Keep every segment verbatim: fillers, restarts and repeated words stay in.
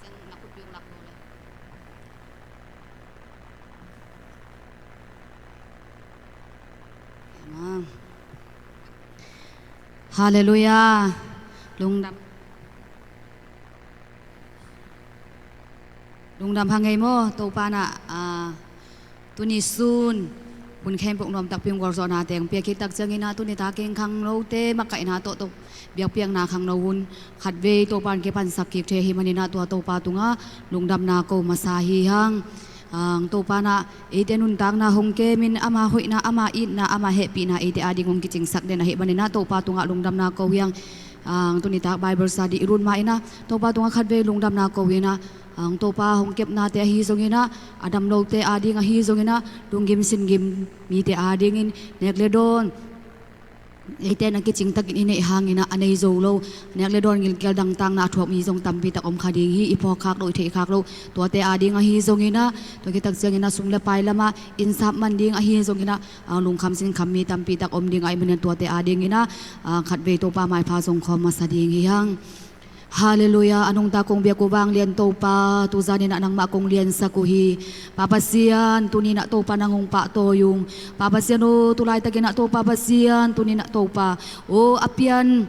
Ciang na khutpi hong lak lo le. Amen. Halleluiah. Lungdam. Lungdam hang ei maw, Topa na, ah, tuni sun hun khempeuh nuam takpi hong gualzawhna teng piak khit tak ciangin ah, tuni tak in khangnote makaihna tawh tawh biakpiakna khangno hun khatvei Topa in kipansak kik thei ahih manin ah, tua Topa tungah lungdamna ko masa hi hang. Ang Topa na eite nuntakna hong kemin ama hoihna, ama itna, ama hehpihna eite ading hong kicingsak den ahih manin ah, Topa tungah lungdamna ko hi hang. Ang tuni tak Bible study i run ma in ah, Topa tungah khatvei lungdamna ko in ah, ang Topa hong kepnate ahi zongin ah, a dam lote ading ahi zongin ah, lunggim singgim mite adingin nek le dawn eite na kicing takin i neih hangin ah, a nei zo lo, nek le dawn gilkial dangtakna a thuak mi zong tampi tak om kha ding hi. I phawk khak lo, i theih khak lo, tuate ading ahi zongin ah, tua khit tak ciangin ah sum le pai lamah innsap man ding ahi zongin ah, ah, lungkham sinkham mi tampi tak om ding ahih manin tuate adingin ah, ah, khatvei Topa maipha zong khawm masa ding hi hang. Halleluiah. A nungta kong biak uh vanglian Topa, tuzanin ah nangmah kong liansak uh hi. Pa Pasian, tunin ah Topa nang hong pahtawi ung. Pa Pasian aw, tulaitakin ah Topa Pasian, tunin ah Topa aw, a pian,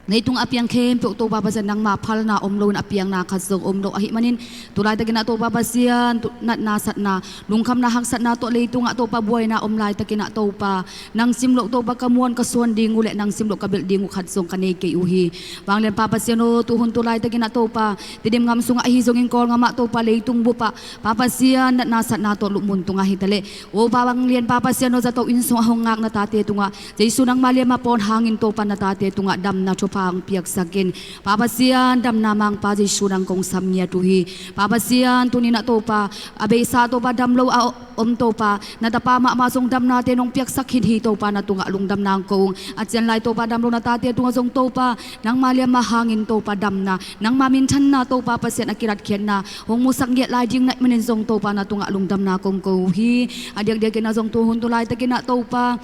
leitung a piang khempeuh Topa Pasian, nangma phalna om loin a piangna khat zong om lo ahih manin, tulaitakin ah Topa Pasian, tu-, natna satna, lungkhamna haksatna tawh leitungah Topa buaina om laitakin ah Topa, nang sim loh Topa ka muan ka suan ding uh le nang sim loh ka belh ding uh khat zong ka nei kei uh hi. Vanglian Pa Pasian aw, tuhun tulaitakin ah Topa, Tedim gam sungah ahi zongin Kawlgamah Topa, leitung bupah Pa Pasian, natna satna tawh lupmun tungah hi taleh, aw vanglian Pa Pasian aw, zato inn sungah hong ngak na tate tungah Jesu nangma liamma pawn hangin Topa na tate tungah damna thupha hong piaksak in. Pa Pasian, damna mangpa Jesu nang kong sam ngiat uh hi. Pa Pasian, tunin ah Topa, a beisa Topa dam lo a om Topa, na tapa mahmah zong damnate nong piaksak khin hi Topa, na tungah lungdamna hong ko ung. A cianlai Topa dam lo na tate tungah zong Topa, nangma liamma hangin Topa damna, nangma minthanna Topa Pasian a kilatkhiatna hong musak ngiat lai ding na hih manin zong Topa na tungah lungdamna kong ko uh hi. A diakdiakin ah zong tuhun tulaitakin ah Topa,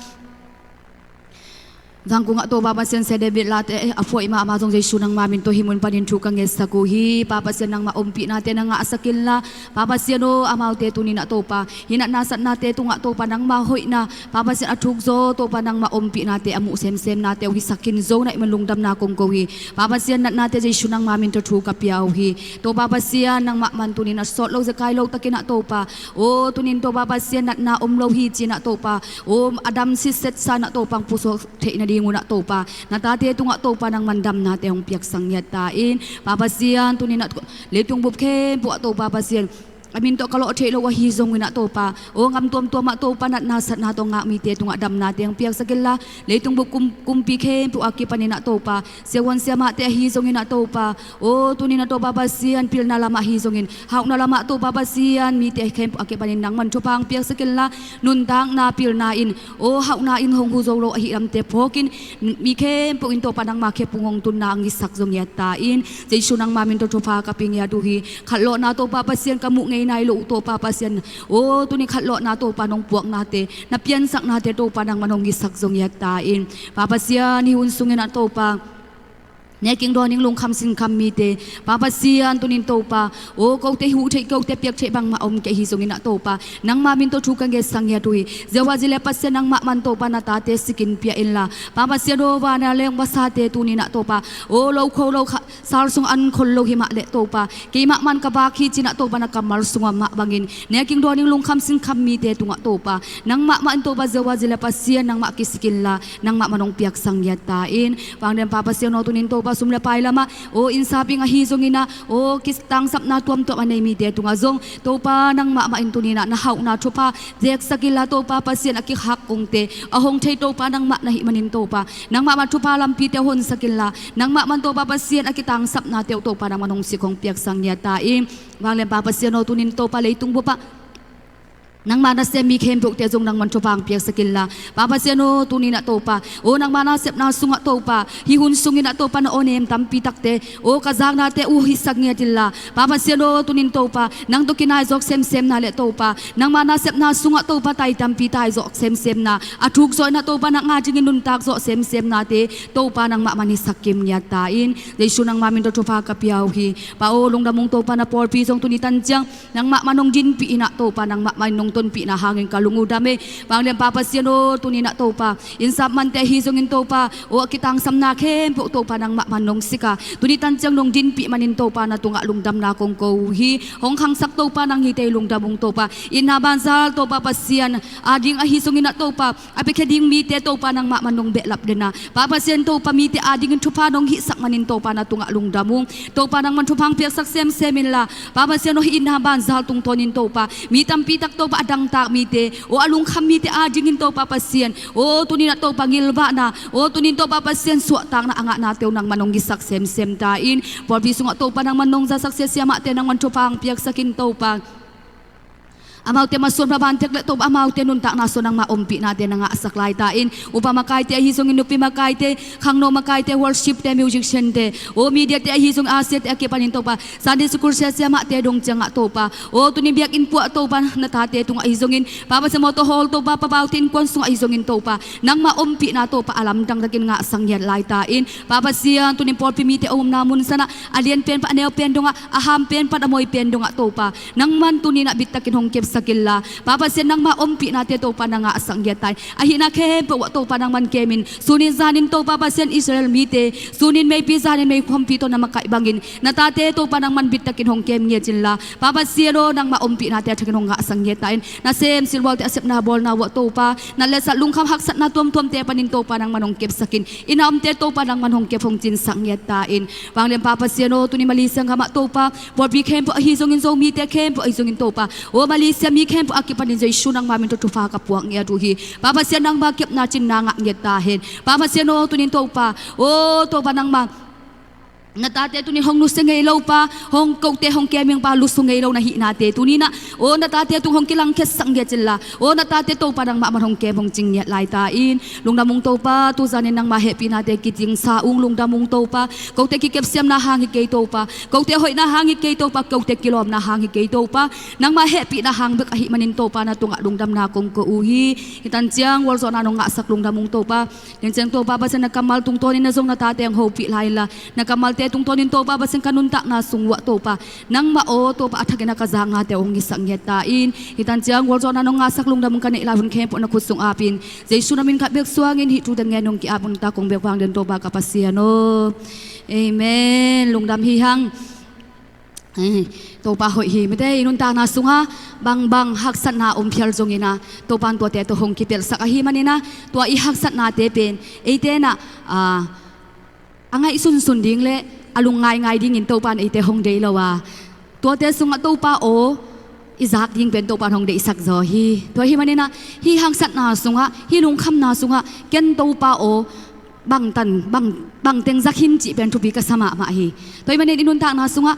Zangkung ah Topa Pasian, Sia David Late a phuaih mahmah zong Jesu nangma min tawh hih mun panin thu ka ngetsak uh hi. Pa Pasian, nangma ompihnate na ngahsak inla, Pa Pasian aw, amaute tunin ah Topa, hih natna satnate tungah Topa nangma hoihna, Pa Pasian a thukzaw Topa nangma ompihnate, a muh semsemnate uh hisak khin zo na hih man lungdamna kong ko hi. Pa Pasian, natnate Jesu nangma min tawh thu ka pia uh hi. Topa Pasian, nangmah man tunin ah sawt lo zekai lo takin ah Topa, aw tunin Topa Pasian, natna om lo hi ci-in ah Topa, aw a dam sitset sa-in ah Topa hong pusuak theih nadingun ah Topa, na tate tungah Topa nangman damnate hong piaksak ngiat ta in. Pa Pasian, tunin ah leitung bup khempeuh ah Topa Pasian, a min tawh ka lawh theih loh ahi zongin ah Topa, aw gam tuamtuam ah Topa natna satna tawh ngak mite tungah damnate hong piaksak inla, leitung bup kum-, kumpi khempeuh a kipanin ah Topa, siavuan siamahte ahi zongin ah Topa, aw tunin ah Topa Pasian, pilna lamah ahi zongin, hauhna lamah Topa Pasian, mite khempeuh a kipanin nangman thupha hong piaksak inla, nuntakna pilna in, aw hauhna in hong hu zo lo ahih lamte phawkin, mi khempeuh in Topa nangma khe pung hong tunna hong hisak zo ngiat ta in. Jesu nangma min tawh thupha ka pia ngiat uh hi. Khatlawhna Topa Pasian, ka muh ngei nai loh uh Topa Pasian, aw tuni khatlawhna Topa nong puaknate, na piansaknate Topa nangman hong hisak zo ngiat ta in. Pa Pasian, hih hun sungin ah Topa, neking dawning lungkham sinkham mite, Pa Pasian, tunin Topa, aw kote huh theih, kote piak theih bangmah om kei hi zongin ah Topa, nangma min tawh thu ka ngetsak ngiat uh hi. Jehovah Jireh Pasian, nangmah man Topa na tate sikin pia inla, Pa Pasian aw, vana leng vasate tunin ah Topa, aw lo kho lo kha, sal sung an khol lo hi mah leh Topa, keimah man ka vak hi ci-in ah Topa na kammal sungah mah bangin, neking dawning lungkham sinkham mite tungah Topa, nangmah mah in Topa Jehovah Jireh Pasian, nangmah kisik inla, nangmah man hong piaksak ngiat ta in. Vanglian Pa Pasian aw, tunin Topa sum le pai lamah, aw innsap ing ahi zongin ah, aw kitangsapna tuamtuam a nei mite tungah zong Topa nangmah mah in tunin ah na hauhna thupha zeksak inla, Topa Pasian, a kikhak kongte a hong thei Topa nangmah na hih manin Topa, nangmah mah thupha lampite honsak inla, nangmah man Topa Pasian, a kitangsapnate uh Topa nangman hong sik hong piaksak ngiat ta in. Vanglian Pa Pasian aw, tunin Topa leitung bupah Nangma nasem mi khempeuhte zong nangman thupha hong piaksak inla, Pa Pasian aw, tuni-in ah Topa, aw nangma nasepna sungah Topa, hih hun sungin ah Topa na aw nem tampi takte, aw ka zaknate uh hihsak ngiat inla, Pa Pasian aw, tuni-in Topa, nang tawh kinai zawk semsemna le Topa, nangma nasepna sungah Topa tai tampi tai zawk semsemna, a thuk zawh in ah Topa nang adingin nuntak zawh semsemnate Topa nangmah man hihsak kim ngiat ta in, Jesu nangma min tawh thupha ka pia uh hi. Pa aw, lungdam ung Topa, na pawlpi zong tuni tan ciang nangmah man hong dinpih in ah Topa, nangmah man in nong tonpihna hangin ka lung uh dam hi. Vanglian Pa Pasian aw, tuni-in ah Topa, innsap mante ahi zongin Topa, aw a kitangsamna khempeuh Topa nangmah man nong sik a, tuni tan ciang nong dinpih manin Topa na tungah lungdamna kong ko uh hi. Hong khangsak Topa nang hite hi, lungdam ung Topa. Itna banzal Topa Pasian ading ahi zongin ah Topa, a piakhia ding mite Topa nangmah man nong behlap den a, Pa Pasian Topa mite adingin thupha nong hihsak manin Topa na tungah lungdam ung. Topa nangman thupha hong piaksak semsem inla, Pa Pasian aw, hih itna banzal tungtawnin Topa, mi tampi tak Topa a dangtak mite, aw a lungkham mite adingin Topa Pasian, aw tuni-in ah Topa ngilvahna, aw tuni-in Topa Pasian suahtakna a ngahnate uh nangman hong hisak semsem ta in, pawlpi sungah Topa nangman nong zasak sia siamahte nangman thupha hong piaksak in Topa. Amaute masuan maban tek le Topa, amaute nuntakna sungah nangma ompihnate na ngahsak lai ta in, upa makaite ahi zongin, nupi makaite, khangno makaite, worshipte, musiciante, aw mediate ahi zong, a siate a kipanin Topa, Sunday school sia siamahte dong ciangah Topa, aw tuni biakinn puah Topa na tate tungah ahi zongin, Pa Pasian motor hall Topa, Pa Bau te innkuan sungah ahi zongin Topa, nangma ompihna Topa a lamdang takin ngahsak ngiat lai ta in, Pa Pasian tuni pawlpi mite a omna mun sanah a lian pen pan a neu pen dongah, a ham pen pan a moi pen dongah Topa, nangman tuni-in ah bittakin hong kepsak inla, Pa Pasian nangma ompihnate Topa na ngahsak ngiat ta in, a hihna khempeuh ah Topa nangman kemin, sunin zanin Topa Pasian Israel mite, sunin meipi zanin meikhompi tawh na makaih bangin, na tate Topa nangman bittakin hong kem ngiat inla, Pa Pasian aw, nangma ompihnate a thakin hong ngahsak ngiat ta in, nasem silbualte a sepna bawlna uh ah Topa, nat le sat, lungkham haksatna tuamtuamte panin Topa nangman hong kepsak in, inn a omte Topa nangman hong kep hong cinsak ngiat ta in, vanglian Pa Pasian aw, tuni Malaysia gam ah Topa, pawlpi khempeuh ahi zongin, Zomite khempeuh ahi zongin Topa, aw Malaysia mi khempeuh a kipanin Jesu nangma min tawh thupha ka puak ngiat uh hi. Pa Pasian nangma kepna cinna ngah ngiat ta hen. Pa Pasian aw, tuni-in Topa, aw Topa nangma, na tate tuni-in hong nusia ngei lo pa, hong kote hong keming pa, lusu ngei lo na hihnate tuni-in ah, aw na tate tung hong kilangkhiatsak ngiat inla, aw na tate Topa nangmah man hong kem hong cing ngiat lai ta in, lungdam ung Topa, tu zanin nangma hehpihnate kicingsa ung, lungdam ung Topa, kote kikepsiamna hang hi kei Topa, kote hoihna hang hi kei Topa, kote kilawmna hang hi kei Topa, nangma hehpihna hang bek ahih manin Topa na tungah lungdamna kong ko uh hi. Hih tan ciang gualzawhna nong ngahsak, lungdam ung Topa. Ken ciang Topa Pasian na kammal tungtawnin na zong na tate hong hopih lai inla, na kammalte tungtawnin Topa Pasian ka nuntakna sung uh ah Topa, nangmah aw Topa a thakin a ka zaknate hong hisak ngiat ta in, hih tan ciang gualzawhna nong ngahsak, lungdam ung, ka neih lai hun khempeuh na khut sung apin, Jesu na min khat bek suangin hih thute ngen hong ki-ap ung ta, kong bek vanglian Topa ka Pasian aw. Amen. Lungdam hi hang. Eh, Topa hoih hi. Mate, i nuntakna sungah bangbang haksatna om phial zongin ah, Topa in tuate tawh hong kipelhsak ahih manin ah, tua i haksatnate pen eite in ah, ah, a ngaihsunsun ding le a lungngaingai dingin Topa in eite hong deih lo a, tuate sungah Topa aw i zak ding pen Topa in hong deihsak zaw hi. Tua ahih manin ah, hih haksatna sungah, hih lungkhamna sungah ken Topa aw bangtan, bang, bangteng zak hi cih pen thupi ka sa mahmah hi. Tua ahih manin i nuntakna sungah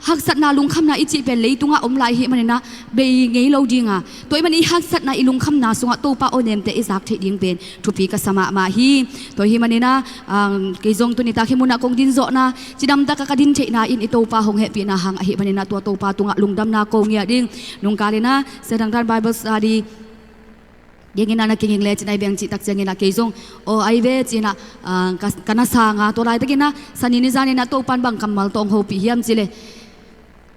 haksatna, lungkhamna i cih pen leitungah om lai ahih manin ah bei ngei lo ding a, tua ahih manin i haksatna, i lungkhamna sungah Topa aw nemte i zak theih ding pen thupi ka sa mahmah hi. Tua ahih manin ah, ah, kei zong tuni tak hih munah kong din zawhna, cidamtak a ka din theihna in i Topa hong hehpihna hang ahih manin ah, tua Topa tungah lungdamna ko ngiat ding. Nungkal in ah Sia Thang Tan Bible study dingin ah na kinging le cin, ai beng cih tak ciangin ah kei zong aw ai ve cin ah, ah, ka, ka na sang a, tua laitakin ah Sani ni zanin ah Topa in bang kammal tawh hong hopih hiam cih leh,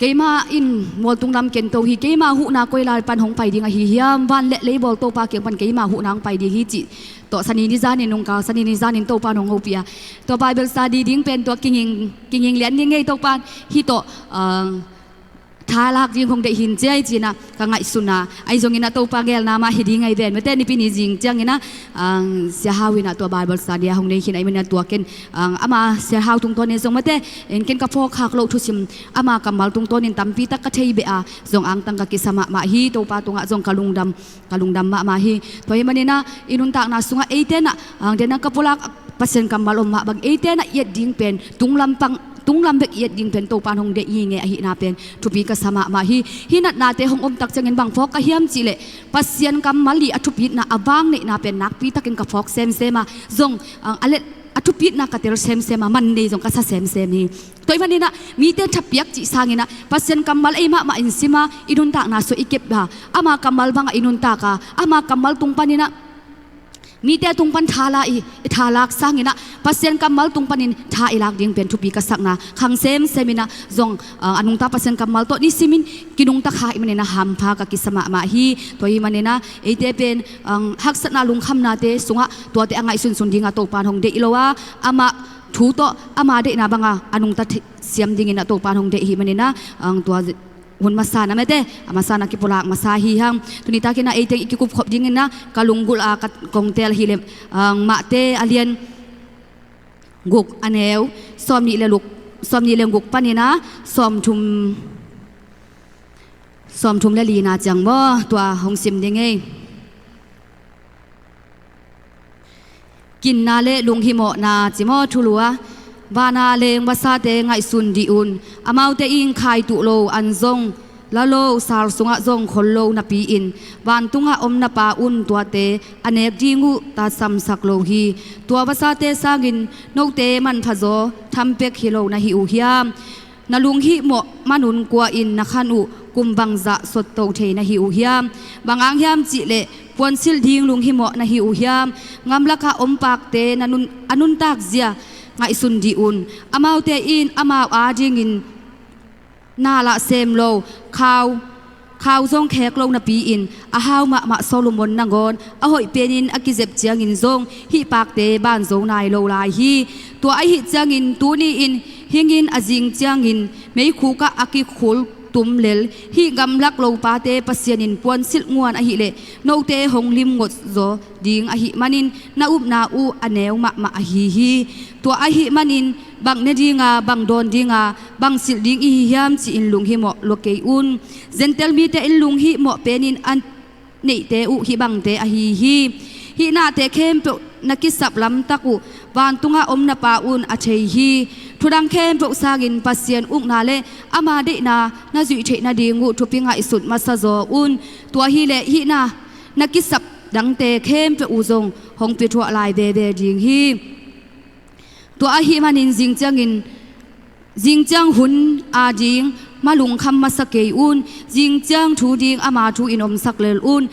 keimah in mualtung lam ken to hi, keima huhna koi lai pan hong pai ding ahi hiam, van le lei bawl Topa kiang pan keima huhna hong pai ding hi cih tawh Sani ni zanin, nungkal Sani ni zanin Topa in hong hopih a, tua Bible study ding pen tua kinging, kinging lian ni ngei Topa in hih tawh, ah, thalak ding hong deih hi ciai cin ah ka ngaihsun a, ahi zongin ah Topa geelna mah hi ding ahi ven. Mate, Nipi ni zing ciangin ah, ah, Sia Hau in ah tua Bible study a hong nei khin ahih manin ah tua ken, ah, amah Sia Hau tungtawnin zong mate, en ken ka phawk khak loh thusim, ama kammal tungtawnin tampi tak ka thei beh a, zong angtang ka kisa mahmah hi. Topa tungah zong ka lungdam, ka lungdam mahmah hi. Tua ahih manin ah i nuntakna sungah eite in ah, ah, den ah ka pulak Pasian kammal om mah bang, eite in ah i et ding pen tunglam pan tunglam bek i et ding pen Topan hong deih hi nge ahihna pen thupi ka sa mahmah hi. Hih natnate hong om tak ciangin bang phawk ka hiam cihleh Pasian kammal i a thupitna a vang neihna pen nakpitakin ka phawk semsem a, zong, ah, a let a thupitna ka tel semsem a, man nei zong ka sa semsem hi. Tua ahih maninah mite thapiak cih sanginah Pasian kammal ei mahmah in sima i nuntakna sua i kep a, ama kammal bangah i nuntak a, ama kammal tung paninah mite tung pan tha la i, i tha lak sanginah Pasian kammal tung panin tha i lak ding pen thupi ka sakna khang semseminah zong, ah, a nungta Pasian kammal tawh nisimin kinungta kha ahih maninah hampha ka kisa mahmah hi. Tua ahih maninah eite pen, ah, haksatna lungkhamnate sungah tuate a ngaihsunsun dingah Topan hong deih lo a, amah thu tawh ama deihna banga a nungta siam dinginah Topan hong deih ahih maninah, ah, tua hun masa na mete, a masa na kipulak masa hi hang. Tuni takinah eiteng i kikupkhop dinginah ka lunggulh a ka kongtel hileh, ah, Mahte a lian guk a neu sawmnih le luk, sawmnih le guk paninah sawmthum, sawmthum le lina ciang maw, tua hong sim ding ei. Ginna le lunghimawhna ci maw, thulu a, vana leng vasate ngaihsun dih un. Amaute in khaituh lo an zong la lo, sal sungah zong khol lo napi-in vantungah om na Pa un tuate a nek ding uh tasamsak lo hi. Tua vasate sangin note manphazaw thampek hi lo na hi uh hiam? Na lunghihmawh manun kua in na khan uh kum bangzah sotto thei na hi uh hiam? Bang hang hiam cihleh puansilh ding lunghimawh na hi uh hiam? Gamlakah om pakte na nun, a nuntak zia ngaihsun dih un. Amaute in amau adingin na lah sem lo, khau, khau zong khek lo napi-in a hau mahmah Solomon nangawn a hoih penin a kizep ciangin zong hih pakte banzo nai lo lai hi. Tua ahih ciangin tuni-in hingin a zing ciangin meikhukah a kikhul tum lel hih gamlak lopate Pasian in puansilh nguan ahihleh note hong limngot zaw ding ahih manin na upna uh a neu mahmah ahi hi. Tua ahih manin bang ne dinga, bang dawn dinga, bang silh ding i hi hiam ci-in lunghimawh lua kei un. Gentail mite in lunghihmawh penin a neihte uh hih bangte ahi hi. Hih nate khempeuh na kisap lamtak uh vantungah om na Pa un a thei hi. Thudang khempeuh sangin Pasian ukna le ama deihna na zuih theih nading uh thupi ngaihsut masa zaw un. Tua hileh hih na, na kisap dangte khempeuh uh zong hong piathuah lai veve ding hi. Tua ahih manin zing ciangin, zing ciang hun ading ma lungkham masa kei un. Zing ciang thu ding ama thu in omsak lel un.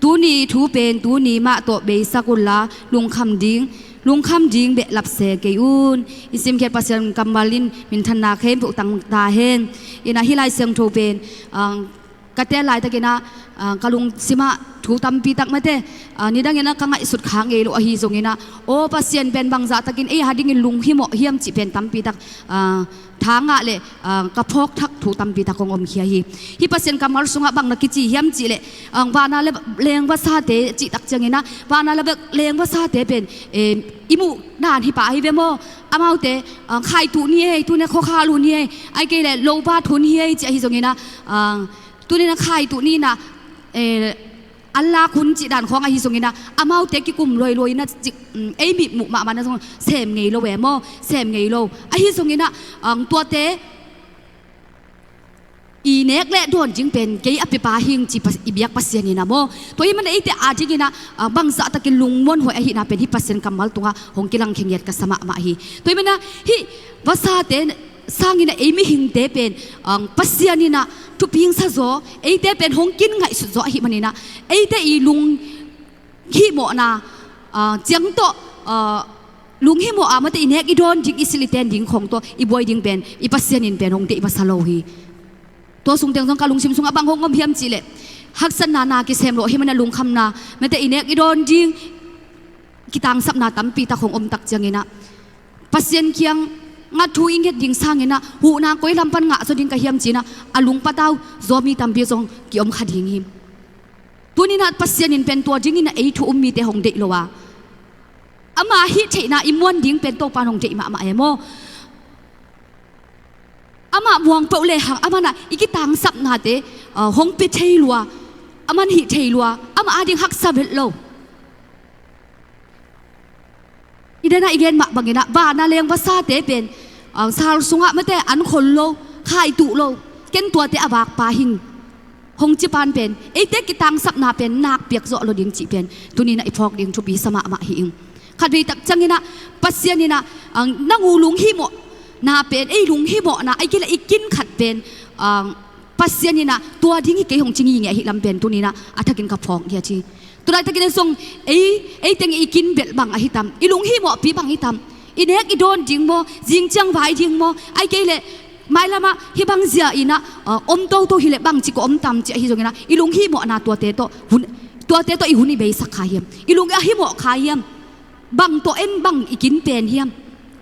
Tuni thu pen tuni mah tawh beisak unla lungkham ding, lungkham ding behlap se kei un. I simkhiat Pasian kammal in minthanna khempeuh tang ta hen. Inah hih Lai Siangtho pen, ah, ka tel laitakinah, ah, ka lungsimah thu tampi tak mate, ah, nidanginah ka ngaihsut kha ngei lo ahi zonginah, aw, Pasian pen bangzah takin ei adingin lunghimawh hiam cih pen tampi tak, ah, tha ngah le, ah, ka phawk thak thu tampi tak hong omkhia hi. Hih Pasian kammal sungah bang na kici hiam cihleh, ah, vana le leng vasate cih tak cianginah vana le leng vasate pen, eh, i muh dan hi pah hi ve maw? Amaute, ah, khaituh ni ei, tune khuakhal hun hi ei, ai kei le lopa thun hi ei ci ahi zonginah, ah, tuni na khaituh ni na, eh, an lak hun cih dan khawng ahi zonginah amaute kikum luailuai na cik, mm, ei mi muh mahmah na zong sem ngei lo e maw, sem ngei lo. Ahi zonginah, ang, tuate i nek le dawn ding pen kei a piapa hing ci i biak Pasian inah maw. Tua hi mana eite adinginah, ah, bangzah takin lungmuan huai ahihna pen hih Pasian kammal tungah hong kilangkhia ngiat ka sa mahmah hi. Tua hi mana hih vasate sangin a ei mihingte pen, ah, Pasian inah thupingsa zaw, eite pen hong kin ngaihsut zaw ahih maninah eite i lunghihmawhna, ah, ciang tawh, ah, lunghihmawh a mate i nek i dawn ding, i silh i ten ding khawng tawh i buai ding pen i Pasian in pen hong deih masa lo hi. Tua sungteng zong ka lungsim sungah bang hong om hiam cihleh haksatna na kisem lo hi mana lungkhamna mate i nek i dawn ding kitangsapna tampi tak hong om tak cianginah Pasian kiangah thu i nget ding sanginah huhna koi lam pan ngah zaw ding ka hiam cinah a lungpatau zaw mi tampi zong kiom kha ding hi. Tuninah Pasian in pen tua dinginah ei thu um mite hong deih lo a, ama hih theihna i muan ding pen Topan hong deih mahmah e maw. Amah muang peuh lehang amanah i kitangsapnate, ah, hong pia thei lua, aman hih thei lua, amah ading haksa vet lo. I dana i gen mah banginah vana leng vasate pen ah, sal sungah mate an khol lo, khai tuh lo, ken tuate a vakpa hing hong ci pan pen, eite kitangsapna pen nak piak zawh lo ding cih pen tuni-in ah i phawk ding thupi sa mahmah hi ing. Khatvei tak ciangin ah Pasian in ah, ah, nang uh lunghimawhna pen, ei lunghimawhna, ei kei le i kin khat pen, ah, Pasian in ah tua ding hi kei hong ci ngingei ahih lam pen tuni-in ah a thakin ka phawk hi a ci. Tulai takin ah zong ei, ei teng i kin belh bang ahi tam, i lunghimawhpi bang hi tam, i nek i dawn ding maw, zing ciang vai ding maw, ahih kei leh mailamah hih bang zia in ah, ah, om toto hi leh bangci ka om tam ci ahi zongin ah i lunghimawhna tuate tawh hun, tuate tawh i hun i beisak kha hiam? I lung a himawh kha hiam? Bang tawh en bang i kin pen hiam?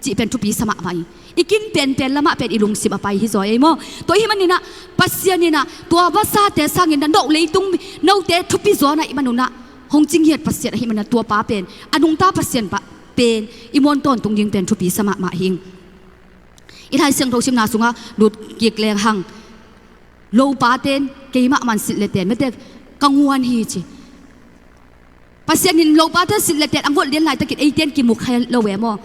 Cih pen thupi sa mahmah hi. I kin penpen lamah pen i lungsim a pai hi zaw ei maw? Tua ahih manin ah Pasian in ah tua vasate sangin ah no leitung note thupi zaw na ahih manun ah hong cinghiat Pasian ahih manin ah tua pa pen a nungta Pasian pa pen i muan tawntung ding pen thupi sa mahmah hi ing. I Lai Siangtho simna sungah lut kik leng hang, lopate in keimah man silh le ten mate ka nguan hi ci. Pasian in lopate silh le ten a ngolh lian laitakin eite in kimu kha lo e maw?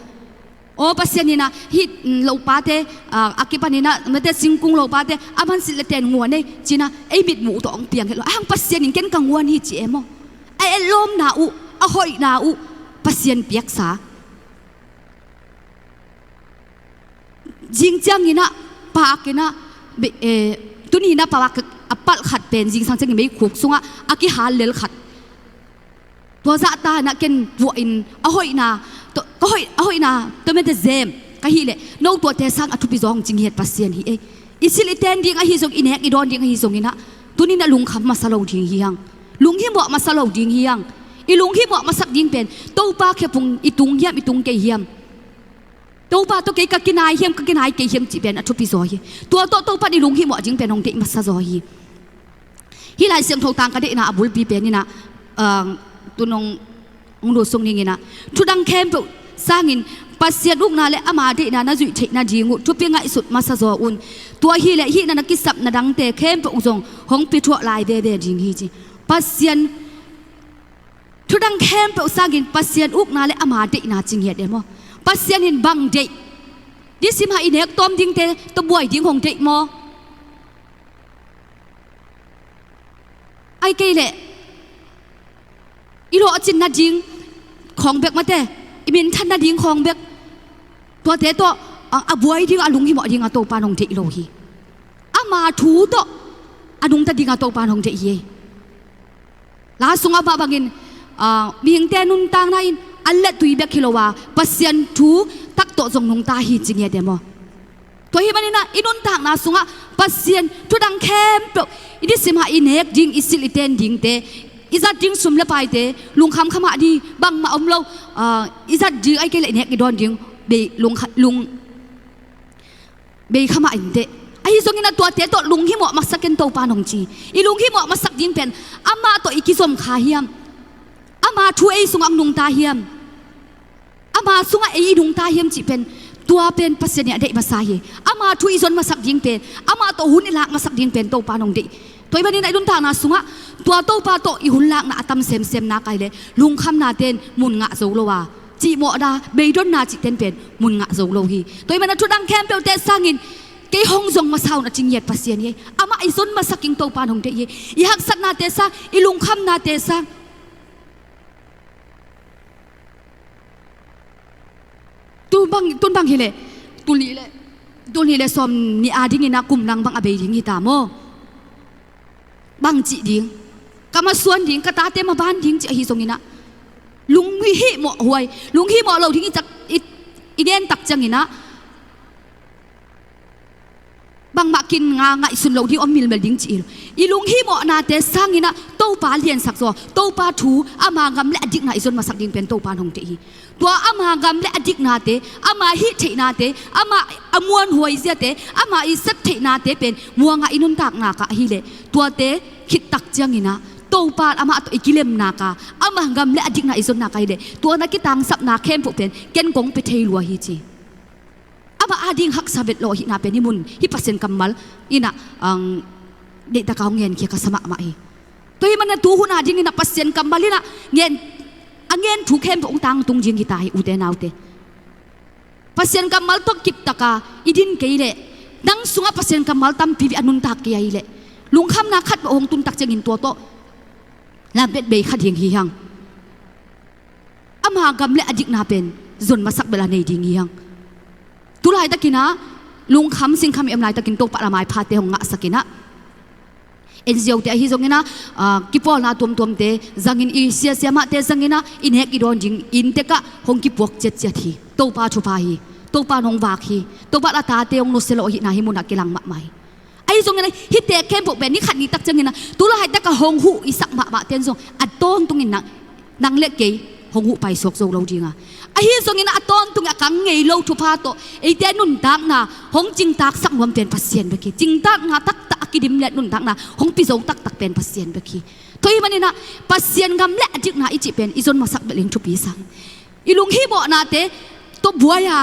Aw Pasian in ah hih, mm, lopate, ah, a kipan in ah mate singkung lopate a man silh le ten nguan ei ci-in ah ei mitmuh tawh hong piang het lo. Ahang Pasian in ken ka nguan hi ci e maw? A etlawmna uh, a hoihna uh Pasian piaksa. Zing ciangin ah paak in ah, be-, eh, tuni-in ah paak a palh khat pen zingsang ciangin meikhuk sungah a kihal lel khat. Tua zahta in ah ken vuah in a hoihna, tua, ka hoih, a hoihna tua mate zem ka hih leh no tuate sang a thupi zaw hong cinghiat Pasian hi ei. I silh i ten ding ahi zong, i nek i dawn ding ahi zongin ah tuni-in ah lungkham masa lo ding hi hang. Lunghimawh masa lo ding hi hang. I lunghimawh masak ding pen Topa khephung i tung hiam, i tung kei hiam? Topa tawh kei ka kinai hiam, ka kinai kei hiam cih pen a thupi zaw hi. Tua tawh Topa in i lunghimawh ding pen hong deih masa zaw hi. Hih Lai Siangtho tang ka deihna a bulpi pen in ah, ah, tu-in hong, hong lut sung ning in ah, thu dang khempeuh sangin Pasian ukna le ama deihna na zuih theih nading uh thupi ngaihsut masa zaw un. Tua hi leh hih na, na kisapna dangte khempeuh zong hong pia thuah lai veve ding hi ci. Pasian Thu dang khempeuh sangin Pasian ukna le ama deihna cinghiat e maw? Pasian in bang deih? Nisim a i nek tawm dingte tawh buai ding hong deih maw? Ahih kei leh i lawhcin nading khawng bek mate, i minthan nading khawng bek, tuate tawh a, a buai ding, a lunghimawh ding a Topa in hong deih lo hi. Ama thu tawh a nungta ding a Topa in hong deih hi. La sungah mah bangin, ah, mihingte nuntakna in an le tui bek hi lo a, Pasian thu tak tawh zong nungta hi ci ngiat e maw? Tua ahih manin ah i nuntakna sungah Pasian thu dang khempeuh, i nisim a i nek ding, i silh i ten dingte, i zat ding sum le paite, lungkham kha mah ding, bangmah om lo, ah, i zat ding ahih kei leh i nek i dawn ding, bei lungkha-, lung, bei kha mah inteh. Ahi zongin a tuate tawh lunghimawh masak in Topa in hong ci. I lunghimawh masak ding pen amah tawh i kizom kha hiam? Ama thu ei sungah hong nungta hiam? Ama sungah ei i nungta hiam cih pen, tua pen Pasian in a deih masa hi. Ama thu i zon masak ding pen, amah tawh hun i lak masak ding pen Topa in hong deih. Tua ahih manin a i nuntakna sungah tua Topa tawh i hun lakna a tam semsem nak ahih leh lungkhamnate in mun ngah zo lo a, cihmawhna, beidonna cihte in pen mun ngah zo lo hi. Tua ahih manin a thu dang khempeuhte sangin kei hong zong masa un a ci ngiat Pasian hi. Amah i zon masak in Topa in hong deih hi. I haksatnate sang, i lungkhamnate sang, tu bang, tun bang hi leh, tul nih leh, tul nih leh sawm nih a dingin a kum lang bang a bei ding hi ta maw? Bang cih ding? Ka masuan ding, ka tate maban ding cih ahi zongin ah, lunghimawh huai, lunghimawh lo ding i tak, i, i gen tak ciangin ah, bangmah kin nga ngaihsun loh ding om milmel ding ci hi lo. I lunghimawhnate sangin ah Topa liansak zaw, Topa thu, ama gam le a dikna i zon masak ding pen Topa in hong deih hi. Tua ama gam le a diknate, ama hih theihnate, ama a muanhuai ziate, ama i sep theihnate pen muang a i nuntak nak ah ahih leh, tuate khit tak ciangin ah Topa amah tawh i kilem nak a, ama gam le a dikna i zon nak ahih leh, tua na kitangsapna khempeuh pen ken kong pia thei lua hi ci. Amah ading haksa vet lo ahihna pen hih mun, hih Pasian kammal in ah, ang, deihtak a hong ngenkhia ka sa mahmah hi. Tua ahih manin a tu hun a dingin ah Pasian kammal in ah ngen, a ngen thu khempeuh hong tangtung ding hi ta hi, ute naute. Pasian kammal tawh kiptaka i din kei leh, nang sungah Pasian kammal tampi bek a nuntak kei ahih leh, lungkhamna khat bawh hong tun tak ciangin tua tawh lamet bei kha ding hi hang. Ama gam le a dikna pen zon masak bel a nei ding hi hang. Tu laitakin ah lungkham singkham i om laitakin Topa lam a i phate hong ngahsakin ah, N G O te ahi zongin ah, ah, kipawlna tuamtuamte zangin, i sia siamahte zangin ah i nek i dawn ding inntek ah hong kipuak ciatciat hi. Topa thupha hi. Topa in hong vak hi. Topa in a tate hong nusia lo ahihna hih munah kilang mahmah hi. Ahi zongin ah hihte khempeuh pen ni khat ni tak ciangin ah tu laitak a hong huh i sak mahmahte in zong a tawntungin nang, nang le kei hong huh paisuak zo lo ding a, ahi zongin ah a tawntungin a kang ngei lo thupha tawh eite nuntakna hong cingtaksak nuam pen Pasian bek hi. Cingtakna taktak a kidim le nuntakna hong pi zo taktak pen Pasian bek hi. Tua ahih manin ah Pasian gam le a dikna i cih pen i zon masak bel in thupi sa hi. I lunghimawhnate tawh buai a,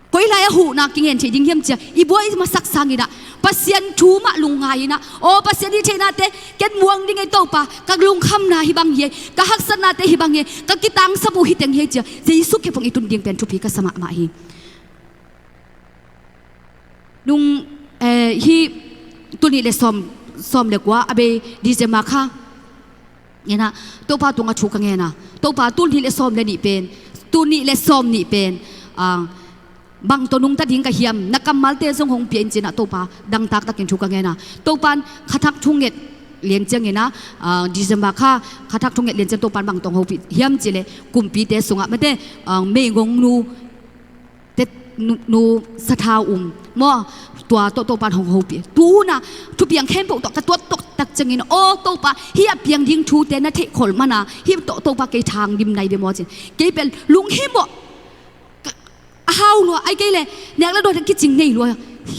koi lai a huhna kingen theih ding hiam ci a i buai masak sangin ah Pasian thu mah lungngai in ah, aw Pasian, hih theihnate ken muang ding ei Topa, ka lungkhamna hih bang hi ei, ka haksatnate hih bang hi ei, ka kitangsap uh hih teng hi ei ci a Jesu khe pong i tun ding pen thupi ka sa mahmah hi. Nung, eh, hih tul nih le sawm, sawm le kua a bei December kha in ah Topa tungah thu ka ngen a, Topa, tul nih le sawm le nih pen, tul nih le sawm nih pen, ah, bang tawh nungta ding ka hiam, na kammalte zong hong pia in ci in ah Topa dangtak takin thu ka ngen a, Topa in khathak thunget lian ciangin ah, ah, December kha khathak thunget lian ciang Topa in bang tawh hong hopih hiam cih leh kumpite sungah mate, ah, meigongnu te, nu, nu sathau um maw, tua tawh Topa in hong hopih. Tu hun ah thupiang khempeuh tawh ka tuat tawh tak ciangin, aw Topa, hih a piang ding thute na theih khol man a, hih tawh Topa kei thang dim nai ve maw ci in kei pen lunghimawh a hau lua, ahih kei leh nek le dawn kicing nei lua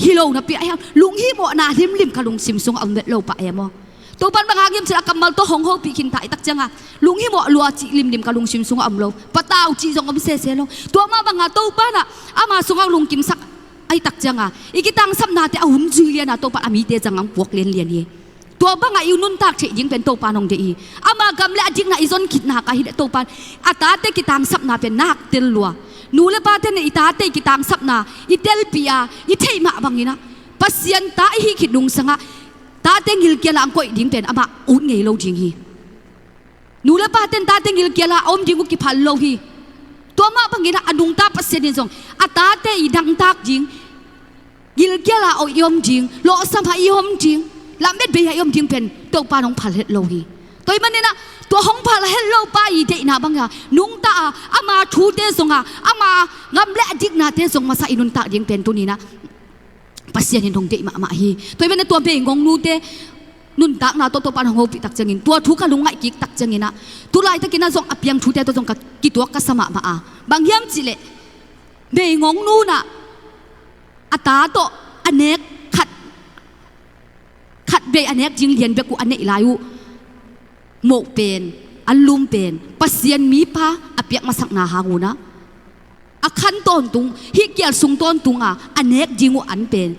hi lo napi a, lunghimawhna limlim ka lungsim sungah om vet lo pah e maw. Topa in bang hang hiam cih leh a kammal tawh hong hopih khin ta i tak ciangin lunghimawh lua cih limlim ka lungsim sungah om lo. Patau cih zong om sese lo. Tua mah bangin Topa in ah ama sungah lungkimsak ahih tak ciangin i kitangsapnate a hun zui lian a Topa in a mite zang hong puak lianlian hi. Tua bangin i nuntak theih ding pen Topa in hong deih hi. Ama gam le a dikna i zon khit nak ahih leh Topa in a tate kitangsapna pen nak tel lua. Nu le pate in i tate kitangsapna i telpih a i theih mah bangin ah Pasian ta i hih khit nungsangah tate ngilkial a hong koih ding pen amah ut ngei lo ding hi. Nu le pate in tate ngilkial a om ding uh kiphal lo hi. Tua mah bangin ah a nungta Pasian in zong a tate i dangtak ding, ngilkial a i om ding, lawhsam a i om ding, lamet bei a i om ding pen Topa in hong phal het lo hi. Tua ahih manin ah tua hong phal het lo pa i deihna bangin ah nungta a, ama thute zong a, ama gam le a diknate zong masa i nuntak ding pen tuni in ah Pasian in hong deih mahmah hi. Tua ahih manin tua meigongnu te nuntakna tawh Topa in hong hopih tak ciangin, tua thu ka lungngaih kik tak ciangin ah tu laitakin ah zong a piang thute tawh zong ka kituak ka sa mahmah a, bang hiam cih leh meigongnu in ah a ta tawh a nek khat, khat bei a nek ding lian bek uh a neih lai uh moh pen, anlum pen Pasian mipa a piak masakna hang un ah a khan tawntung, hih kial sung tawntung a a nek ding uh an pen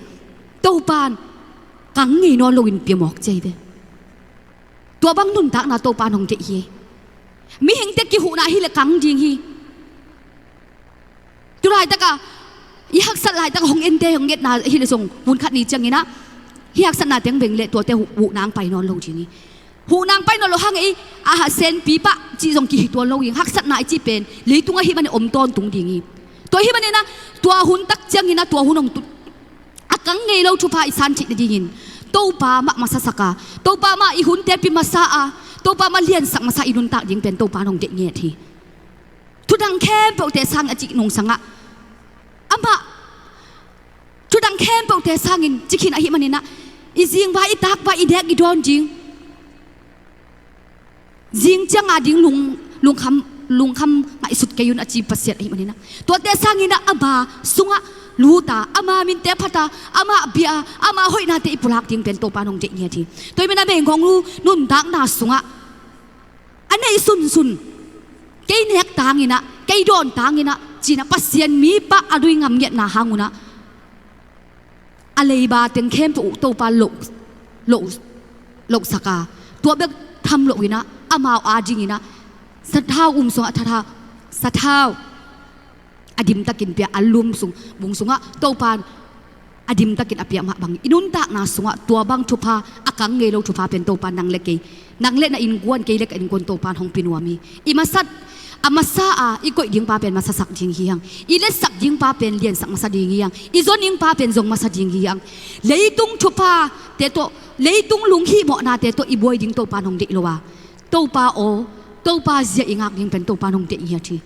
Topa in kang ngei nawn loin pia mawk ci hi ve. Tua bang nuntakna Topa in hong deih hi. Mihingte kihuhna hi leh kang ding hi. Tu laitak a i haksat laitak a hong ente hong etna hi leh zong hun khat ni ciangin ah hih haksatna teng beng leh tuate huh, huhna hong pai nawn lo ding hi. Huhna hong pai nawn lo hang ei, a ha senpi pah cih zong kihi tuan lo hi. Haksatna i cih pen leitung ahih manin om tawntung ding hi. Tua ahih manin ah tua hun tak ciangin ah tua hun hong tun a kang ngei lo thupha i san theih nadingin Topa mah masasak a, Topa mah i hunte pia masa a, Topa mah liansak masa i nuntak ding pen Topa in hong deih ngiat hi. Thudang khempeuhte sang a cih nungsangah amah thudang khempeuhte sangin ci khin ahih manin ah i zingvai, i takvai, i nek i dawn ding, zing ciang a ding lung, lungkham, lungkham ngaihsut kei un a ci Pasian ahih manin ah tuate sangin ah ama sungah lut a, ama minte phat a, ama bia a, ama hoihnate i pulak ding pen Topa in hong deih ngiat hi. Tua ahih manin ah meigongnu nuntakna sungah a neih sunsun, kei nek tangin ah, kei dawn tangin ah ci-in ah Pasian mipa a lui ngam ngiatna hang un ah a leiba teng khempeuh uh Topa in loh, loh, lohsak a, tua bek tham loin ah amau adingin ah sathau um sungah thathau, sathau a dimtakin pia, a lum sung, bung sungah Topa in a dimtakin a piak mah bangin i nuntakna sungah tua bang thupha, a kang ngei lo thupha pen Topa in nang le kei, nang le na innkuan, kei le ka innkuan Topa in hong pia nuam hi. I masa, a masa a i koih ding pa pen masasak ding hi hang. I liansak ding pa pen liansak masa ding hi hang. I zon ding pa pen zong masa ding hi hang. Leitung thuphate tawh, leitung lunghihmawhnate tawh i buai ding Topa in hong deih lo a, Topa aw, Topa zia i ngak ding pen Topa in hong deih ngiat hi.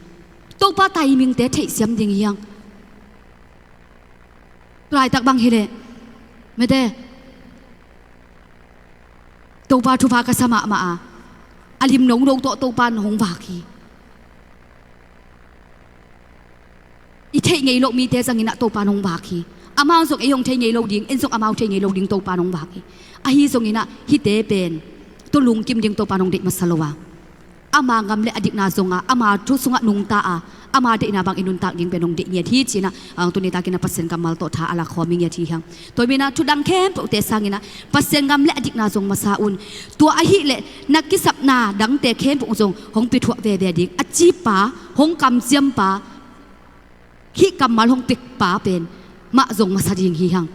Topa timingte theihsiam ding hi hang. Tulaitak bang hileh, mete, Topa thupha ka sa mahmah a, a lim nono tawh Topa in hong vak hi. I theih ngei loh mite zangin ah Topa in hong vak hi. Amau zong ei hong thei ngei lo ding, en zong amau thei ngei lo ding Topa in hong vak hi. Ahi zongin ah hihte pen tua lungkim ding Topa in hong deih masa lo a, ama ngam le a dikna zong a, ama thu sungah nungta a, ama deihna bang i nuntak ding pen hong deih ngiat hi ci-in ah, ang, tuni takin ah Pasian kammal tawh tha a lakhawm i ngiat hi hang. Tua hi-in ah thudang khempeuhte sangin ah Pasian ngam le a dikna zong masa un. Tua ahih leh na kisapna dangte khempeuh zong hong piathuah veve ding, a ci pa, hong kamciam pa, hih kammal hong piak pa pen mah zong masa ding hi hang.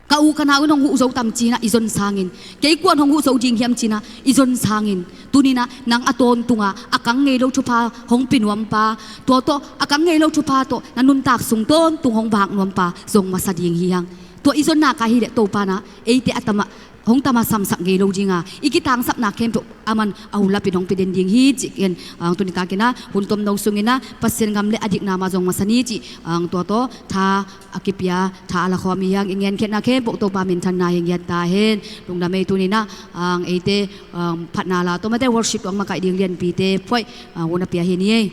Ka u ka nau in hong huh zo tam ci-in ah i zon sangin, kei kuan hong huh zo ding hiam ci-in ah i zon sangin, tuni-in ah nang a tawntung a, a kang ngei lo thupha hong pia nuam pa, tua tawh a kang ngei lo thupha tawh na nuntak sung tawntung hong vak nuam pa zong masa ding hi hang. Tua i zon nak ahih leh Topa in ah eite a tam a, hong tam a samsak ngei lo ding a, i kitangsapna khempeuh aman a hun lapin hong pia den ding hi cih ken, ang, tuni takin ah hun tomno sungin ah Pasian ngam le a dikna mah zong masa ni cih, ang, tua tawh tha a kipia, tha a lakhawm hi hang. I ngenkhiatna khempeuh Topa minthanna hi ngiat ta hen. Lungdam ei. Tuni-in ah, ang, eite, ang, phatna la tawh mate worship tawh makaih ding lianpite phuaih, ang, hun a pia hi ni ei.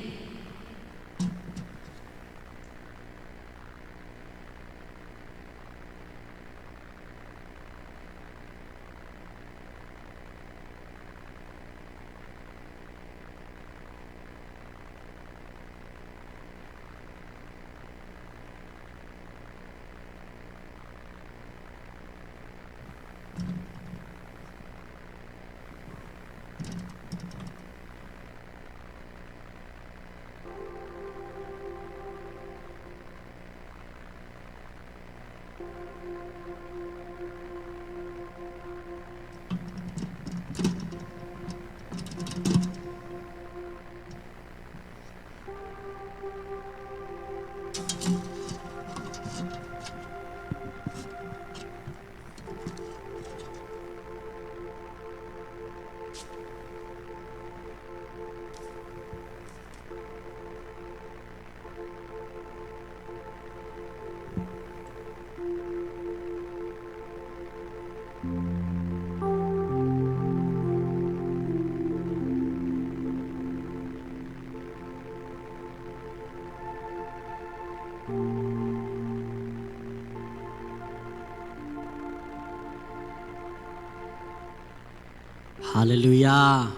Halleluiah.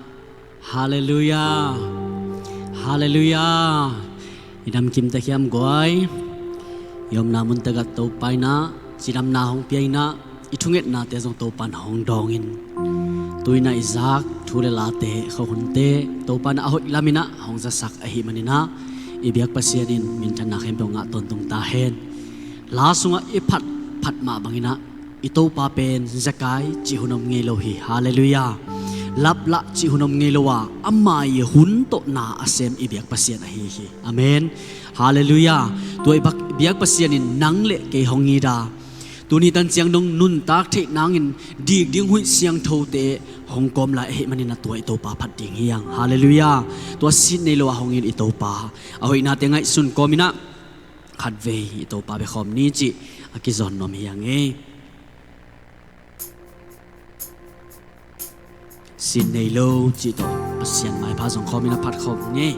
Halleluiah. Halleluiah. I dam kim ta hiam guai? I omna mun tagah Topa in ah cidamna hong pia in ah, i thungetnate zong Topa in hong dawng in, tu-in ah i zak thu le late, khuahunte Topa in ah a hoih lamin ah hong zasak ahih manin ah, i biak Pasian in minthanna khempeuh ngah tawntung ta hen. La sungah i phat phat mah bangin ah, i Topa pen zekai cih hun om ngei lo hi. Halleluiah. Laplah cih hun om ngei lo a, ama ii hun tawh na a sem i biak Pasian ahi hi. Amen. Halleluiah. Tua i bak-, biak Pasian in nang le kei hong it a, tuni tan ciang dong nuntak theih nangin dik ding huih siangthote hong kawm lai ahih manin ah tua i Topa phat ding hi hang. Halleluiah. Tua sin nei lo a hong it i Topa, a hoihnate ngaihsun kawmin ah khatvei i Topa bia khawm ni cih a kizawn nuam hi hang ei. Sin nei lo cih tawh Pasian maipha zong khawmin a phat khawm ni ei.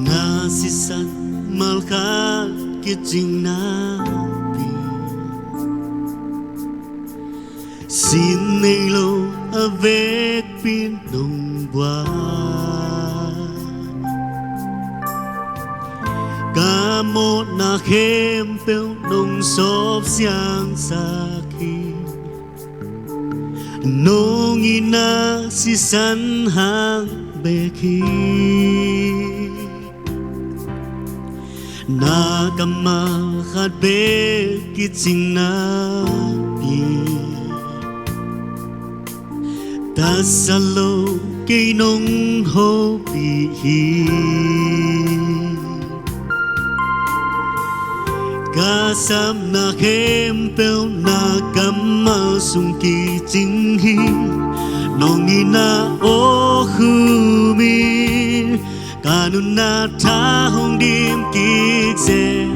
Na sisan malkhat kicingna pi, sin nei lo a vekpi nong buai. Ka mawhna khempeuh nong sawp siangsak hi. Nong itna sisan hang bek hi. Na kammal khat bek kicingna hi. Tasat lo kei nong hopih hi. Ka sapna khempeuh na kammal sung kicing hi. Nong itna aw khum in ka nunna tha hong dim kik zen.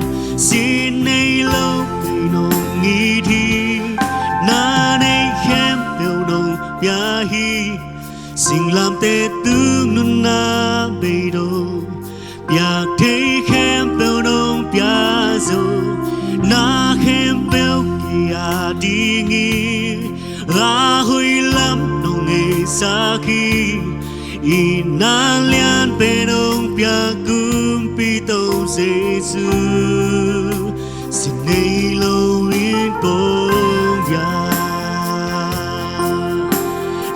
Sin nei lo kei nong it hi. Na neih khempeuh nong pia hi. Singlamteh tung nunna beidong, piak thei khempeuh nong pia zo. Na khempeuh kei a ding hi. A hoih lam nong heisak hi. Itna lian pen hong piak Kumpi Topa Jesu. Sin nei lo in kong via.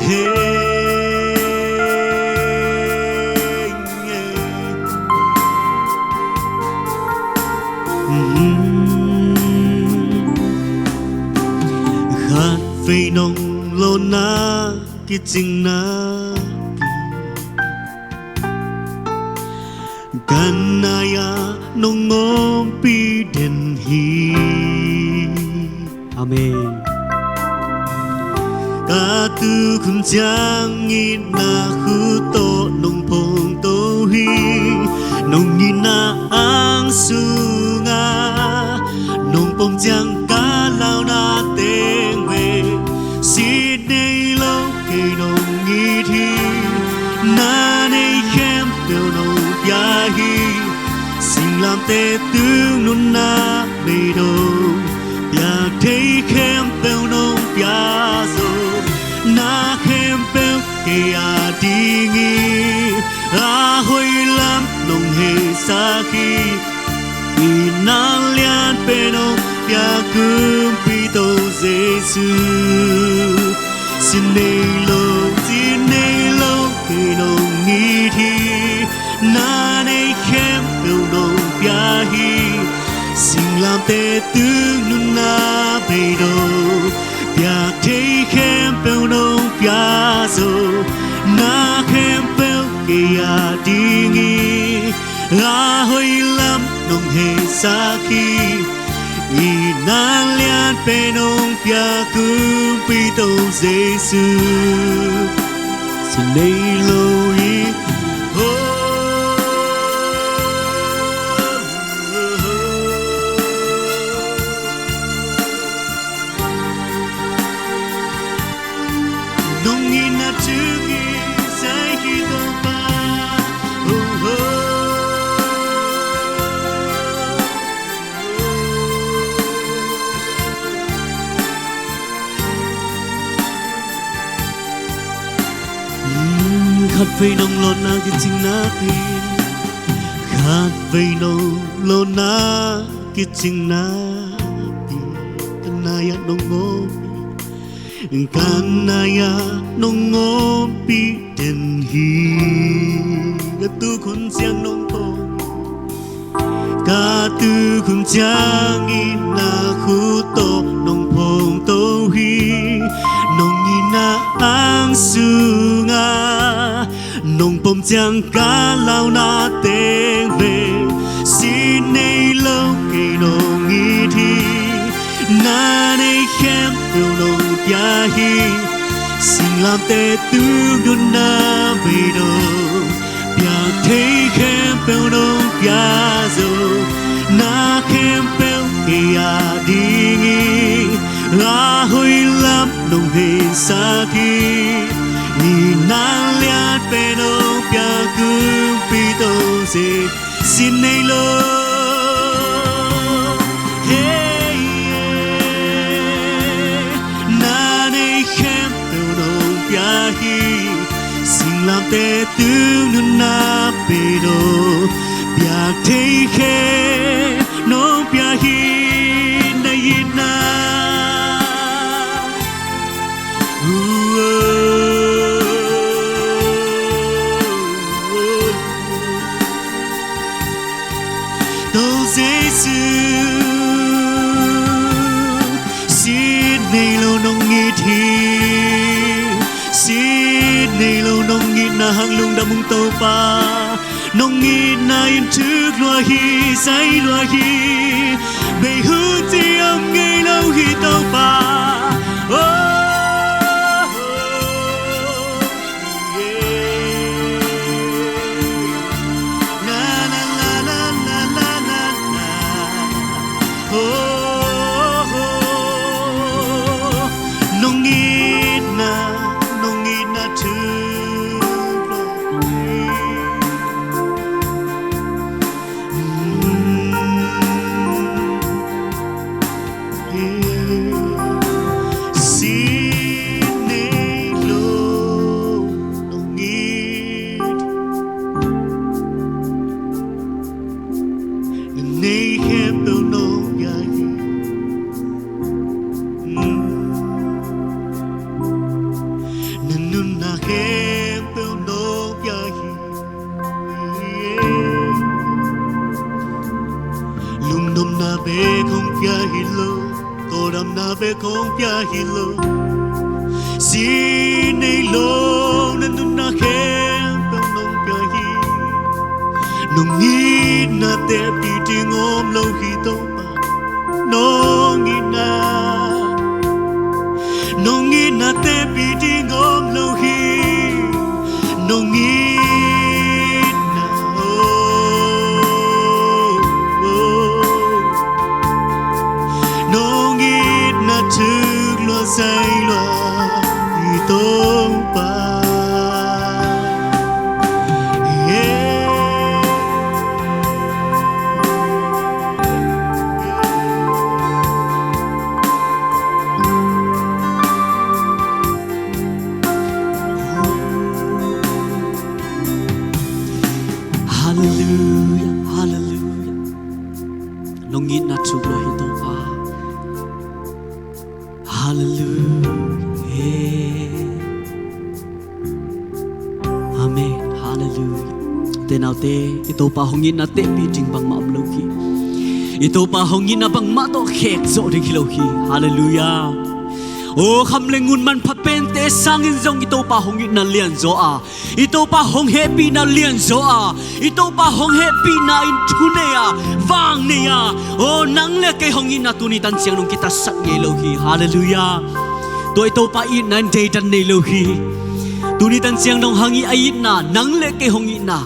Hey, hey. Mm. Khatvei nong lawnna kicingna ka nai-ah nong ompih den hi. Amen. Ka tukhun ciang itna khut tawh nong phongto hi. Nong itna ang sungah nong pom ciang ka launa teng ve. Sin nei lo kei nong it hi. Na neih khempeuh nong pia hi. Singlamteh tung nunna beidong, piak thei khempeuh nong pia zo. Na khempeuh kei a ding hi. A hoih lam nong heisak hi. Itna lian pen hong piak Kumpi Topa Jesu. Sin nei lo, sin nei lo kei nong it hi. Na neih khempeuh nong pia hi. Singlamteh tung nunna beidong, piak thei khempeuh nong pia zo. Na khempeuh kei a ding hi. A hoih lam nong heisak hi. Itna lian pen hong piak Kumpi Topa Jesu. Sin nei lo hi. Oh, oh, oh. Nong itna thu kisai hi Topa. Oh, oh. Mm, khatvei nong lawnna kicingna pi. Khatvei nong lawnna kicingna pi. Ka nai-ah nong ompih, ka nai-ah nong ompih den hi. Ka tukhun ciang nong phong, ka tukhun ciang itna khut tawh nong phongto hi. Nong itna ang sungah nong pom ciang ka launa teng ve. Sin nei lo kei nong it hi. Na neih khempeuh nong pia hi. Singlamteh tung nunna beidong, piak thei khempeuh nong pia zo. Na khempeuh kei a ding hi. A hoih lam nong heisak hi. Itna lian pen hong piak Kumpi Topa Jesu. Sin nei lo. Hey, yeah. Na neih khempeuh nong pia hi. Singlamteh tung nunna beidong, piak thei khempeuh nong Pia hi na itna. To Jesu, sin nei lo nong it hi. Sin nei lo nong itna hang lungdam ung Topa. Nong itna in thuk lua hi, zai lua hi. Bei hun ci om ngei lo hi Topa. Oh, oh, yeah. Na, na, na. Oh, oh, oh. Nong itna, nong itna thuk lua hi. Sin nei lo nong it, na nei khempeuh nong pia hi. Na nunna khempeuh nong pia hi. Lungnopna bek hong pia hi lo, kawldamna bek hong pia hi lo. Sin nei lo na nunna khempeuh nong pia hi. Nong itna tepih ding om lo hi Topa. Nong itna, nong itna tepih ding om lo hi. Nong itna, oh, oh. Nong itna thuk lua zai lua hi Topa. Yeah. Hallelujah, hallelujah. Nong itna thuk lua hi Topa. Hallelujah. Amen. Hallelujah. Te naute, i Topa hong itna tepih ding bangmah om lo hi. I Topa hong itna bangmah tawh khek zawh ding hi lo hi. Hallelujah. O kham le ngun manpha pente sangin zong i Topa hong itna lianzaw a, i Topa hong hehpihna lianzaw a, i Topa hong hehpihna in thu nei a, vang nei a, o nang le kei hong itna tuni tanciang dong kitatsat ngei lo hi. Hallelujah. Tua i Topa itna in deidan nei lo hi. Tuni tanciang dong hang i a itna, nang le kei hong itna,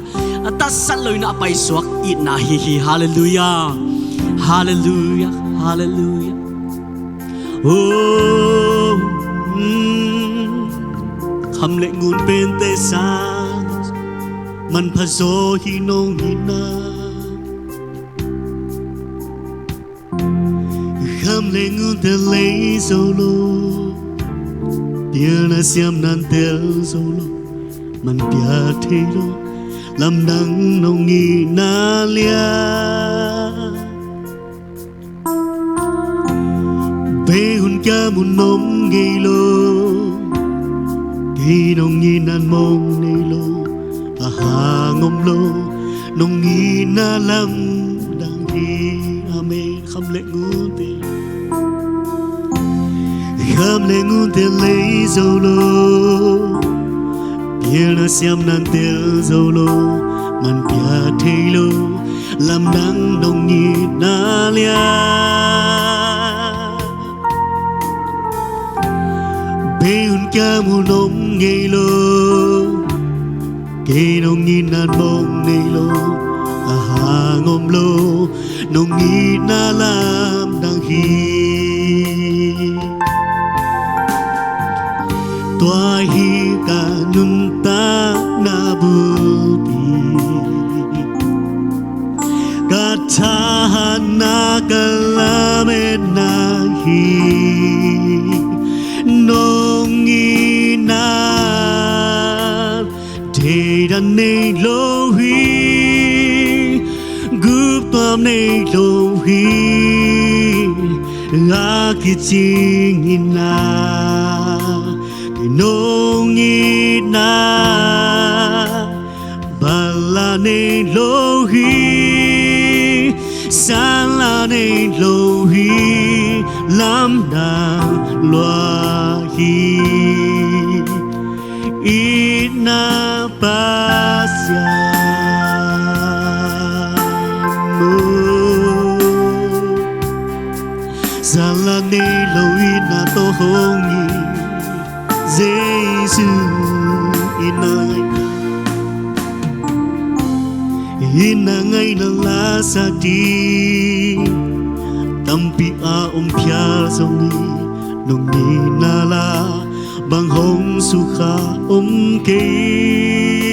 a tatsat lo in a paisuak itna hi hi. Hallelujah. Hallelujah. Hallelujah. Oh, mm, kham le ngun pente sang manpha zaw hi nong itna. Kham le ngun tel lei zo lo, pilna siamna tel zo lo, man pia thei lo, lamdang nong itna lian. Bei hun kiam un om ngei lo, kei nong itna mong nei lo, a hang om lo, nong itna lamdang hi. Amen. Kham le ngun tel, kham le ngun tel lei zo lo, pilna siamna tel zo lo, man pia thei lo, lamdang nong itna lian. Bei hun kiam un om ngei lo, kei nong itna mong nei lo, a hang om lo, nong itna lamdang hi. Tua hi ka nuntakna bulpi, ka thahatna ka lametna hi. Nong itna deidan nei lo hi. Gup Tuam nei lo hi, a kicing in ah, kei nong it ah, bal la nei lo hi, san la nei lo hi, lamdang lua hi. Itna Pasian aw, san la nei lo itna tawh hong it Jesu itna, itna ngaihna la sa ding tampi a om phial zong hi, nong itna la bang hong sukha om kei.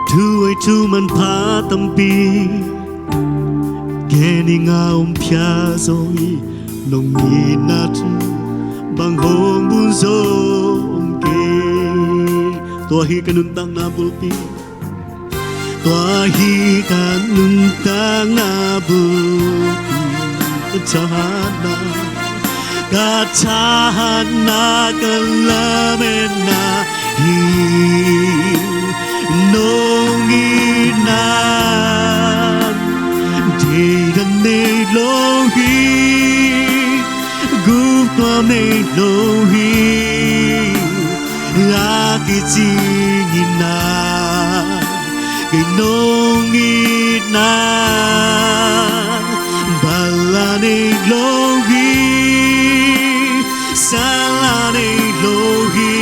Thu hoih thu manpha tampi gen ing a om phial zong hi, nong itna thu bang hong bun zo om kei. Tua hi ka nuntakna bulpi. Tua hi ka nuntakna bulpi, ka thahatna, ka thahatna, ka lametna hi. Nong itna, deidan nei lo hi, guptuam nei lo hi, a kicing in ah, kei nong itna, bal la nei lo hi, san la nei lo hi,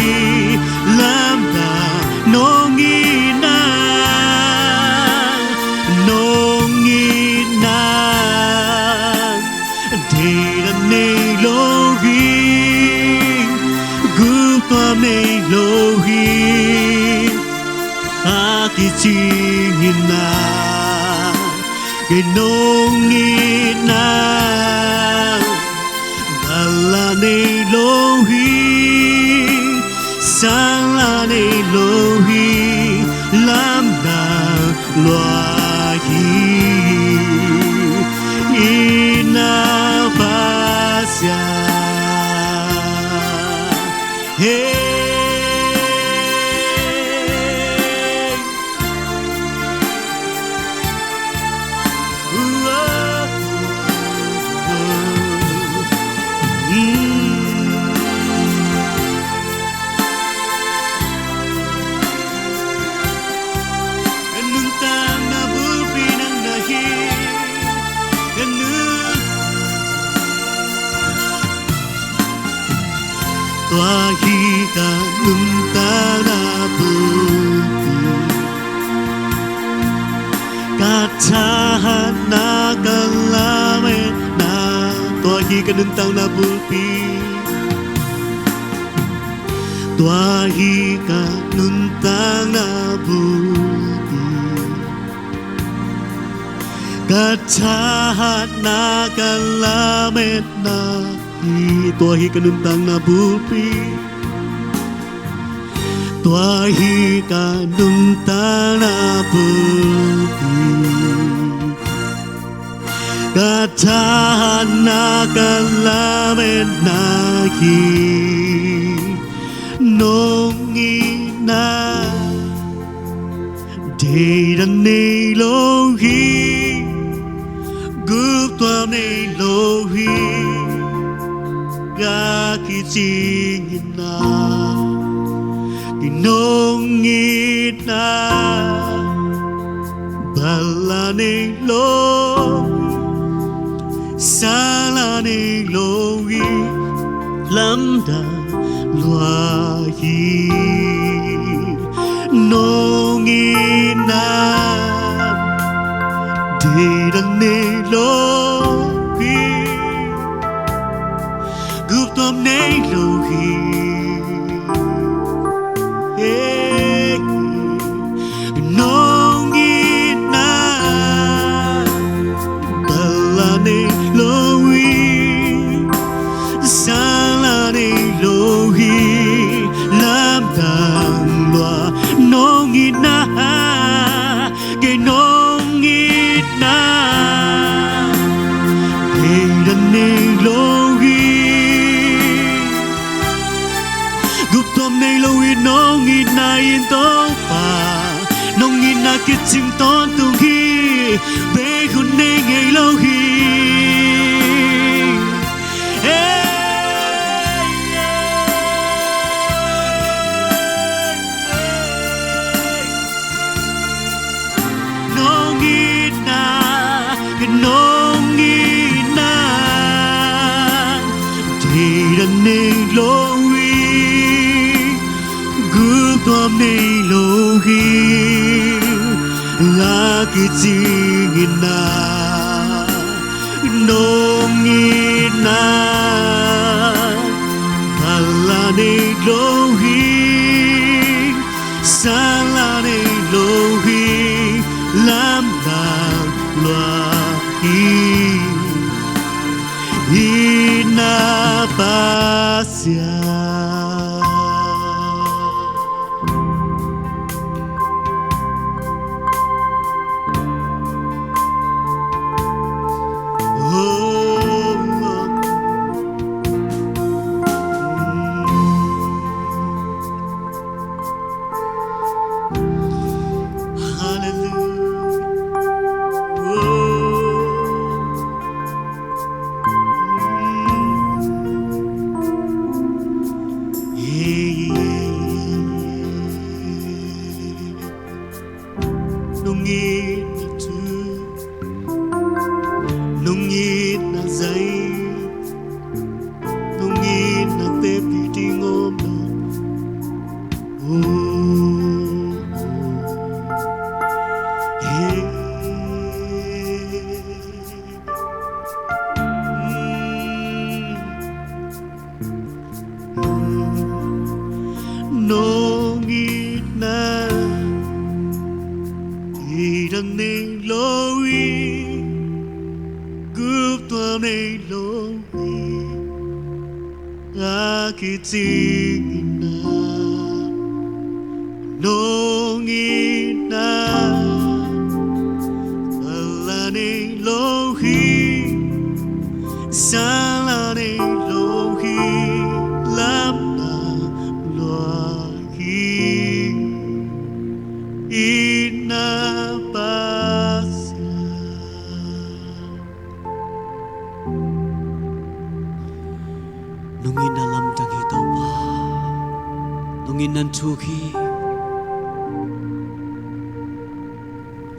lamdang nong itna, nong itna, deidan nei lo hi, guptuam nei lo hi, a kicing in ah, kei nong itna, bal la nei lo hi, san la nei lo hi, lamdang lua hi. Itna Pasian, hey. Ka nuntakna bulpi nang na hi. Ka nun Tua hi ka nuntakna bulpi, ka thahatna, ka lametna. Tua hi ka nuntakna bulpi. Tua hi ka nuntakna bulpi, ka thahatna, ka lametna hi. Tua hi ka nuntakna bulpi. Tua hi ka nuntakna bulpi, ka thahatna, ka lametna hi. Nong itna, deidan nei lo hi, guptuam nei lo hi, ka kicing in ah, kei nong itna, bal la nei lo, san la nei lo hi, lamdang lua hi. Nong itna, deidan nei lo hi, guptuam nei lo hi. Hey, nong itna, bal la nei lo hi, san la nei lo hi, lamdang lua. Nong itna, Bei khun nei ngei lo hi. Nong itna, nong itna thei dan nei lo hi. Gup tuam nei lo hi. La kicing itna, nong itna, phala nei lo hi. Sala nei lo hi. Lamdang lua hi. Itna Pasian. Nong itna thu, nong itna zai, nong itna teci ding om lo. Oh, oh. Hey. Nong itna thei dan nei lo hi. Gup tuam nei lo hi. La kicing itna, nong itna, phala nei lo hi. Sala nei lo hi. Lamdang lua hi. Itna Pasian. Nong itna lamdang hi Topa. Nong itna thuk hi.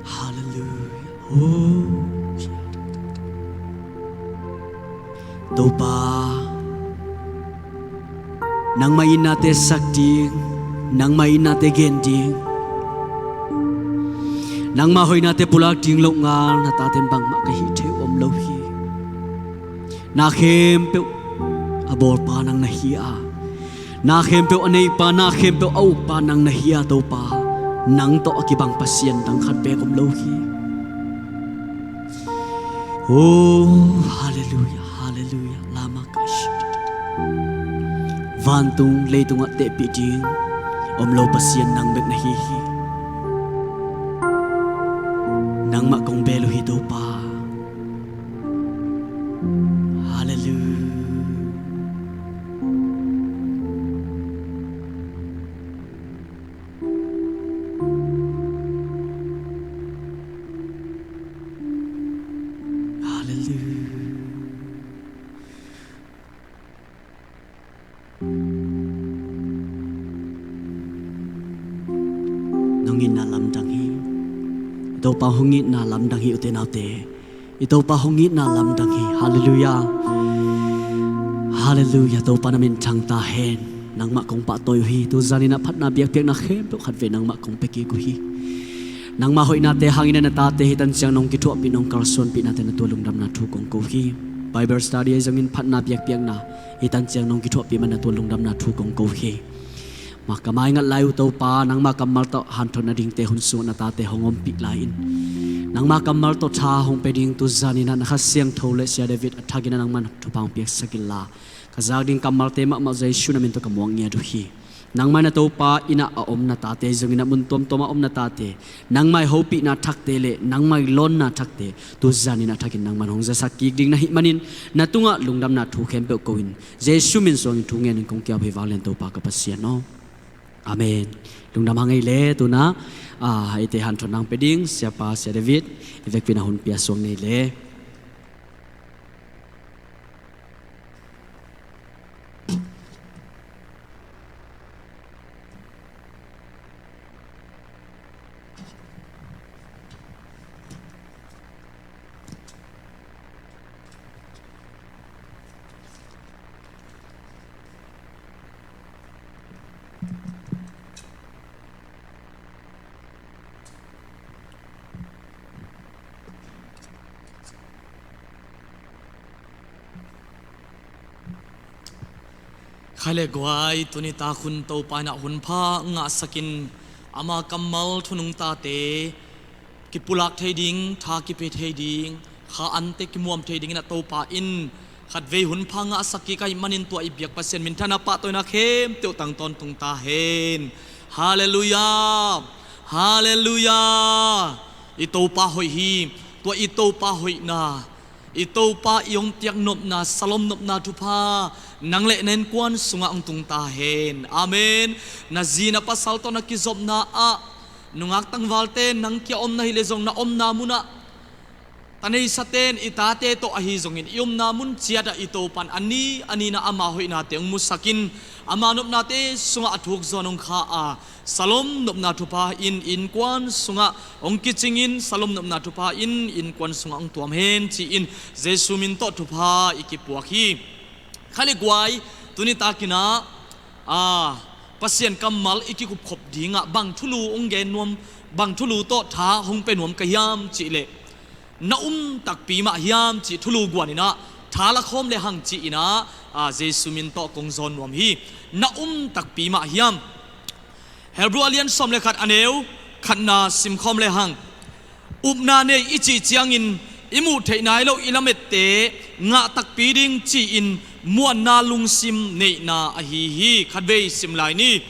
Halleluia. Oh. Topa, nangmah itnate sak ding, nangmah itnate gen ding, nangmah hoihnate pulak ding loh ngal na taten bangmah ka hih theih uh om lo hi. Na khempeuh a bawlpa nang na hi a, na khempeuh a neipa, na khempeuh a ukpa nang na hi a, Topa, nang tawh a kibang Pasian dang khat beek om lo hi. Oh, halleluia, halleluia. Lama kashi. Vantung leitungah tehpih ding om lo Pasian nang bek na hi hi. Nangmah kong bel uh hi Topa. Halleluia. Halleluia. Nong itna lamdang hi. I Topa hong itna lamdang hi, ute naute. I Topa hong itna lamdang hi. Halleluia. Halleluia. Topa na minthang ta hen. Nangmah kong pahtawi uh hi. Tuzan in ah phatna biakpiakna khempeuh khatvei nangmah kong pia kik uh hi. Nangmah hoihnate hangin ah na tate hih tan ciang nong kithuahpih, nong kalsuanpihnate na tua lungdamna thu kong ko hi. Bible study ahi zongin phatna biakpiakna hih tan ciang nong kithuahpih man na tua lungdamna thu kong ko hi. Mah ka maingat lai uh Topa, nangmah kammal tawh hanthotna dingte hun sungah na tate hong ompih lai-in, nangmah kammal tawh tha hong pia ding tuzan in ah na Kha Siangtho le Sia David a thakin ah nangmah na thupha hong piaksak inla, ka zak ding kammalte mahmah Jesu na min tawh ka muak ngiat uh hi. Nangmah in ah Topa inn ah a om na tate zongin ah mun tuamtuam ah om na tate, nangmah ii hopihna thakte le nangmah ii lawnna thakte tuzan in ah thakin nangmah in hong zasak kik ding na hih manin na tungah lungdamna thu khempeuh ko-in Jesu min suangin thu ngenin kong kiap hi. Vanglian Topa ka Pasian aw. Amen. Lungdam hang ei le. Tu-in ah A, eite hanthawn nang pe ding, Siapa, Sia David, i vekpi-in a hun pia suak ni le. Khai le guai, tuni tak hun Topa in a hun pha ngahsak in, ama kammal thu nungtate kipulak thei ding, tha kipia thei ding, kha ante kimuam thei dingin a Topa in khatvei hun pha ngahsak kik ahih manin tua i biak Pasian minthanna pahtawina khempeuh tang tawntung ta hen. Halleluiah! Halleluiah! I Topa hoih hi. Tua i Topa hoihna, i Topa i hong piak nopna, salom nopna thupha nang le na innkuan sungah hong tung ta hen. Amen. Na zi na pasal tawh na kizopna ah, nungak tangvalte nang kia om na hih leh zong, na omna munah taneisaten i tate tawh ahi zongin, i omna mun ciatah i Topa in a ni a ni-in ama hoihnate hong musak in, ama nopnate sungah a thuk zawn hong kha a, salom nopna thupha in innkuan sungah hong kicing in, salom nopna thupha in innkuan sungah hong tuam hen ci-in Jesu min tawh thupha i kipuak hi. Khai le guai, tuni takin ah, a, Pasian kammal i kikupkhop dingah bang thulu hong gen nuam, bang thulu tawh tha hong pia nuam ka hiam cih leh, na um takpi mah hiam cih thulu guan in ah tha la khawm le hang ci-in ah, a, Jesu min tawh kong zawn nuam hi. Na um takpi mah hiam? Hebru a lian sawm le khat, a neu khatna simkhawm le hang. Upna nei i cih ciangin i muh theih nai loh i lamette ngah takpi ding ci-in muanna lungsim neihna ahi hi. Khatvei sim lai ni.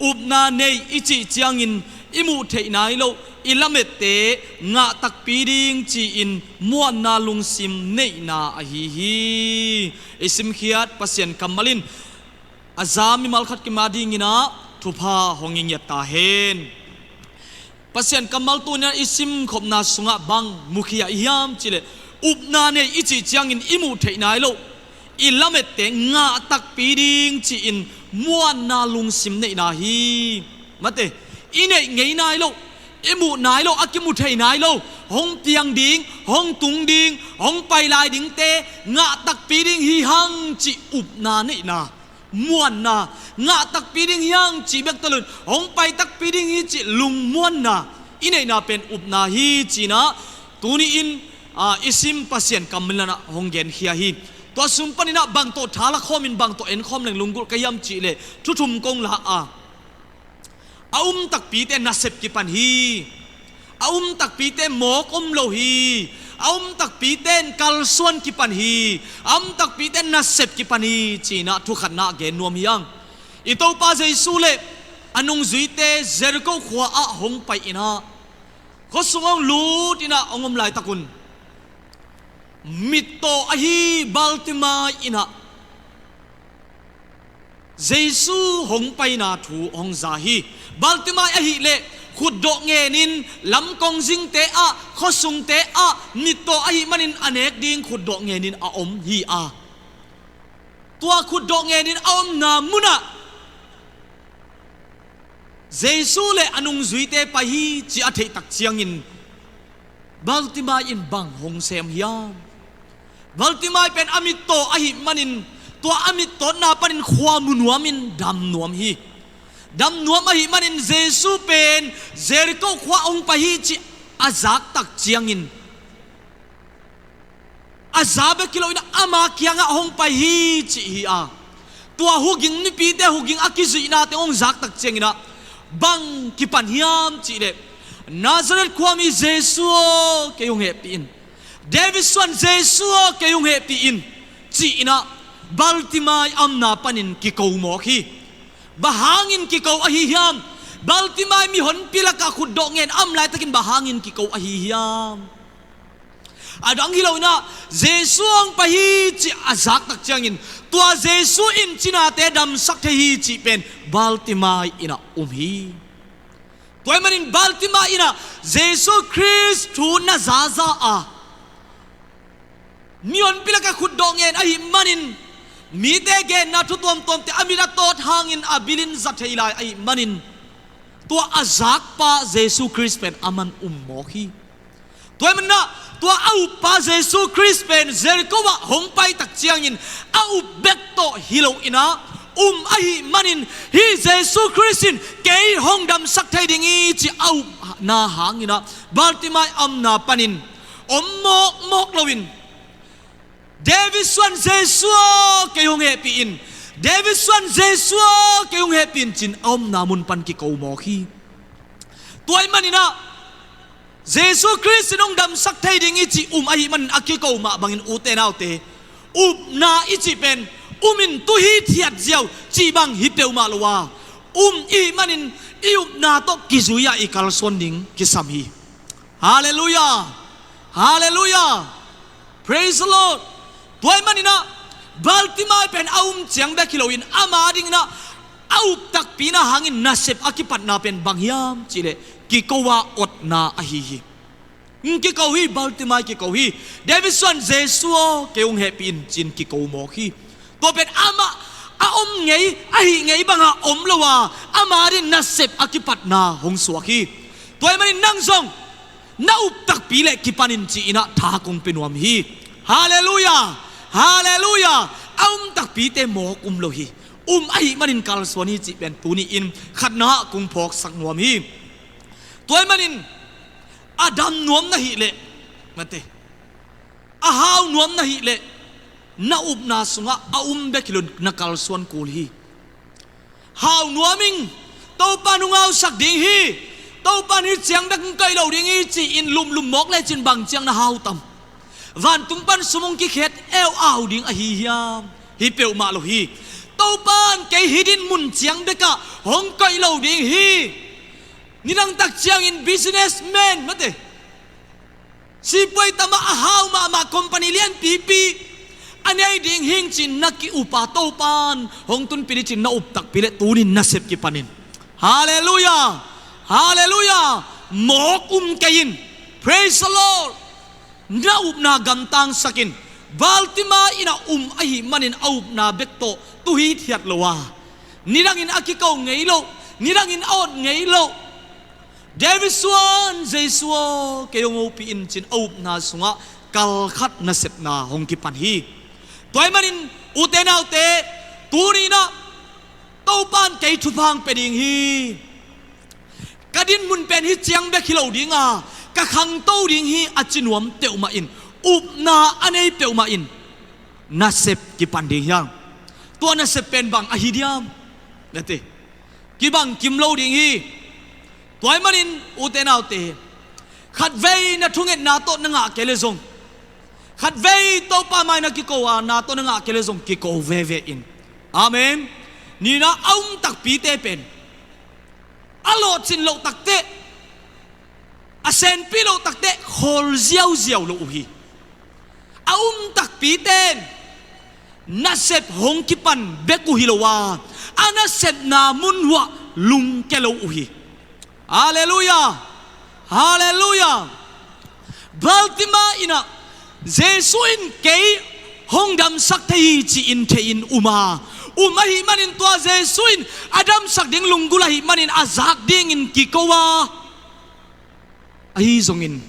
Upna nei i cih ciangin i muh theih nai loh i lamette ngah takpi ding ci-in muanna lungsim neihna ahi hi. I simkhiat Pasian kammal in a za mimal khat kim a dingin ah thupha hong i ngiat ta hen. Pasian kammal tuni-in ah i simkhopna sungah bang mukhia i hiam cih leh, upna nei i cih ciangin i muh theih nai loh i lamette ngah takpi ding ci-in muanna lungsim neihna hi. Mate, i neih ngei nai loh, i muh nai loh, a kimu thei nai lo, hong piang ding, hong tung ding, hong pai lai dingte ngah takpi ding hi hang cih upna neihna, muanna, ngah takpi ding hi hang cih bek tawh lo-in hong pai takpi ding hi cih lungmuanna i neihna pen upna hi ci-in ah tuni-in, a, i sim Pasian kammal in ah hong genkhia hi. Tua sung panin ah bang tawh tha la khawmin bang tawh en khawm leng lunggulh ka hiam cih leh thu thum kong la a, a um takpite nasep kipan hi. A um takpite mawk om lo hi. A um takpite in kalsuan kipan hi. A um takpite nasep kipan hi ci-in ah thu khatna gen nuam hi hang. I Topa Jesu le a nungzuite Jericho khua ah hong pai-in ah, khuasung hong lut-in ah hong om laitak un, mittaw ahi Bartimai in ah Jesu hong paina thu hong za hi. Bartimai ahih leh khutdawh ngenin lamkong zingte ah, khuasungte ah mittaw ahih manin a nek ding khutdawh ngenin a om hi a, tua khutdawh ngenin a omna munah Jesu le a nungzuite pai hi cih a theih tak ciangin Bartimai in bang hong sem hiam? Bartimai pen a mittaw ahih manin, tua a mittawtna panin khua mu nuamin dam nuam hi. Dam nuam ahih manin Jesu pen Jericho khua hong pai hi cih a zak tak ciangin, a za bek hi lo-in ah ama kiangah hong pai hi cih hi a, tua huging mipite huging a kizuihnate hong zak tak ciangin ah bang kipan hiam cih leh, Nazareth khuami Jesu aw, kei hong hehpih in. David suan Jesu aw, kei hong hehpih in, ci-in ah Bartimai a omna panin kiko mawk hi. Bang hangin kiko ahi hiam? Bartimai mihonpi lakah khutdawh ngen a om laitakin bang hangin kiko ahi hiam? A dang hi lo-in ah Jesu hong pai hi cih a zak tak ciangin, tua Jesu in cinate damsak thei hi cih pen Bartimai in ah um hi. Tua ahih manin Bartimai in ah Jesu Khrist thu na zaza a, mihonpi lakah khutdawh ngen ahih manin, mite genna thu tuamtuamte a mit a tawt hangin a bilin za thei lai ahih manin, tua a zakpa Jesu Khrist pen aman um mawk hi. Tua ahih manin ah tua a uppa Jesu Khrist pen Jericho ah hong pai tak ciangin a up bek tawh hi lo in ah, um ahih manin, hih Jesu Khrist in kei hong damsak thei ding hi ci a upna hangin ah, Bartimai a omna panin om mawkmawk loin, David suan Jesu aw, kei hong hehpih in. David suan Jesu aw, kei hong hehpih in, ci-in a omna mun pan kiko mawk hi. Tua ahih manin ah Jesu Khrist in hong damsak thei ding hi ci um ahih manin a kiko mah bangin, ute naute, upna i cih pen um in tu hithiat ziau cih bang hi peuhmah lo a, um i hih manin i upna tawh kizui-a i kalsuan ding kisam hi. Halleluiah. Halleluiah. Praise the Lord. Tua ahih manin ah Bartimai pen a um ciang bek hi loin, ama dingin ah a up takpina hangin nasep a kipatna pen bang hiam cih leh, kiko a otna ahi hi. Kiko hi, Bartimai kiko hi. David suan Jesu aw, kei hong hehpih in, ci-in kiko mawk hi. Tua pen amah a om ngei, a hih ngei banga om lo a, ama dingin nasep a kipatna hong suak hi. Tua ahih manin nang zong na up takpi leh kipan in, ci-in ah tha kong pia nuam hi. Halleluiah. Halleluiah. A um takpite mawk um lo hi. Um ahih manin kalsuan hi cih pen tuni-in khatna ah kong phawksak nuam hi. Tua ahih manin a dam nuam na hih leh, mate, a hau nuam na hih leh, na upna sungah a um bek hi loin na kalsuan kul hi. Hau nuam ing, Topa in hong hausak ding hi, Topa in hih ciang bek hong koih lo ding hi, ci-in lumlum mawk lecin bang ciang na hau tam? Vantung pan sum hong kikhet eu au ding ahi hiam? Hi peuhmah lo hi. Topa in kei hih dinmun ciang bekah hong koih lo ding hi. Nidang tak ciangin businessman, mate, sipuai tam ah a hau mahmah, company lianpipi a nei ding hi ing ci-in na ki-up a, Topa in hong tunpih ding ci-in na up takpi leh tuni-in nasep kipan in. Halleluiah. Halleluiah. Mawk um kei in. Praise the Lord. Na upna gamtangsak in. Bartimai in a um ahih manin a upna bek tawh tu hithiat lo a, nidangin a kiko ngei lo, nidangin a ot ngei lo. David suan Jesu aw, kei hong hopih in, ci-in a upna sungah kal khat nasepna hong kipan hi. Tua ahih manin, ute naute, tuni-in ah Topa in kei thupha hong pia ding hi. Ka dinmun pen hih ciang bek hi lo ding a, ka khangto ding hi, a ci nuam peuhmah in, upna a nei peuhmah in nasep kipan ding hi hang. Tua nasep pen bang ahi diam? Na ti. Kibang kim lo ding hi. Tua ahih manin, ute naute, khatvei na thungetna tawh na ngah kei leh zong, khatvei Topa mai na kiko a, na tawh na ngah kei leh zong, kiko veve in. Amen. Nihna, a um takpite pen a lawhcin loh takteh, a senpih loh takteh khawl ziauziau lo uh hi. A um takpite in nasep hong kipan bek uh hi lo a, a nasepna mun uah lungkia lo uh hi. Halleluiah. Halleluiah. Bartimai in ah, Jesu in kei hong damsak thei hi ci-in thei-in um a, um ahih manin tua Jesu in a damsak ding lunggulh ahih manin a zak dingin kiko a, ahi zongin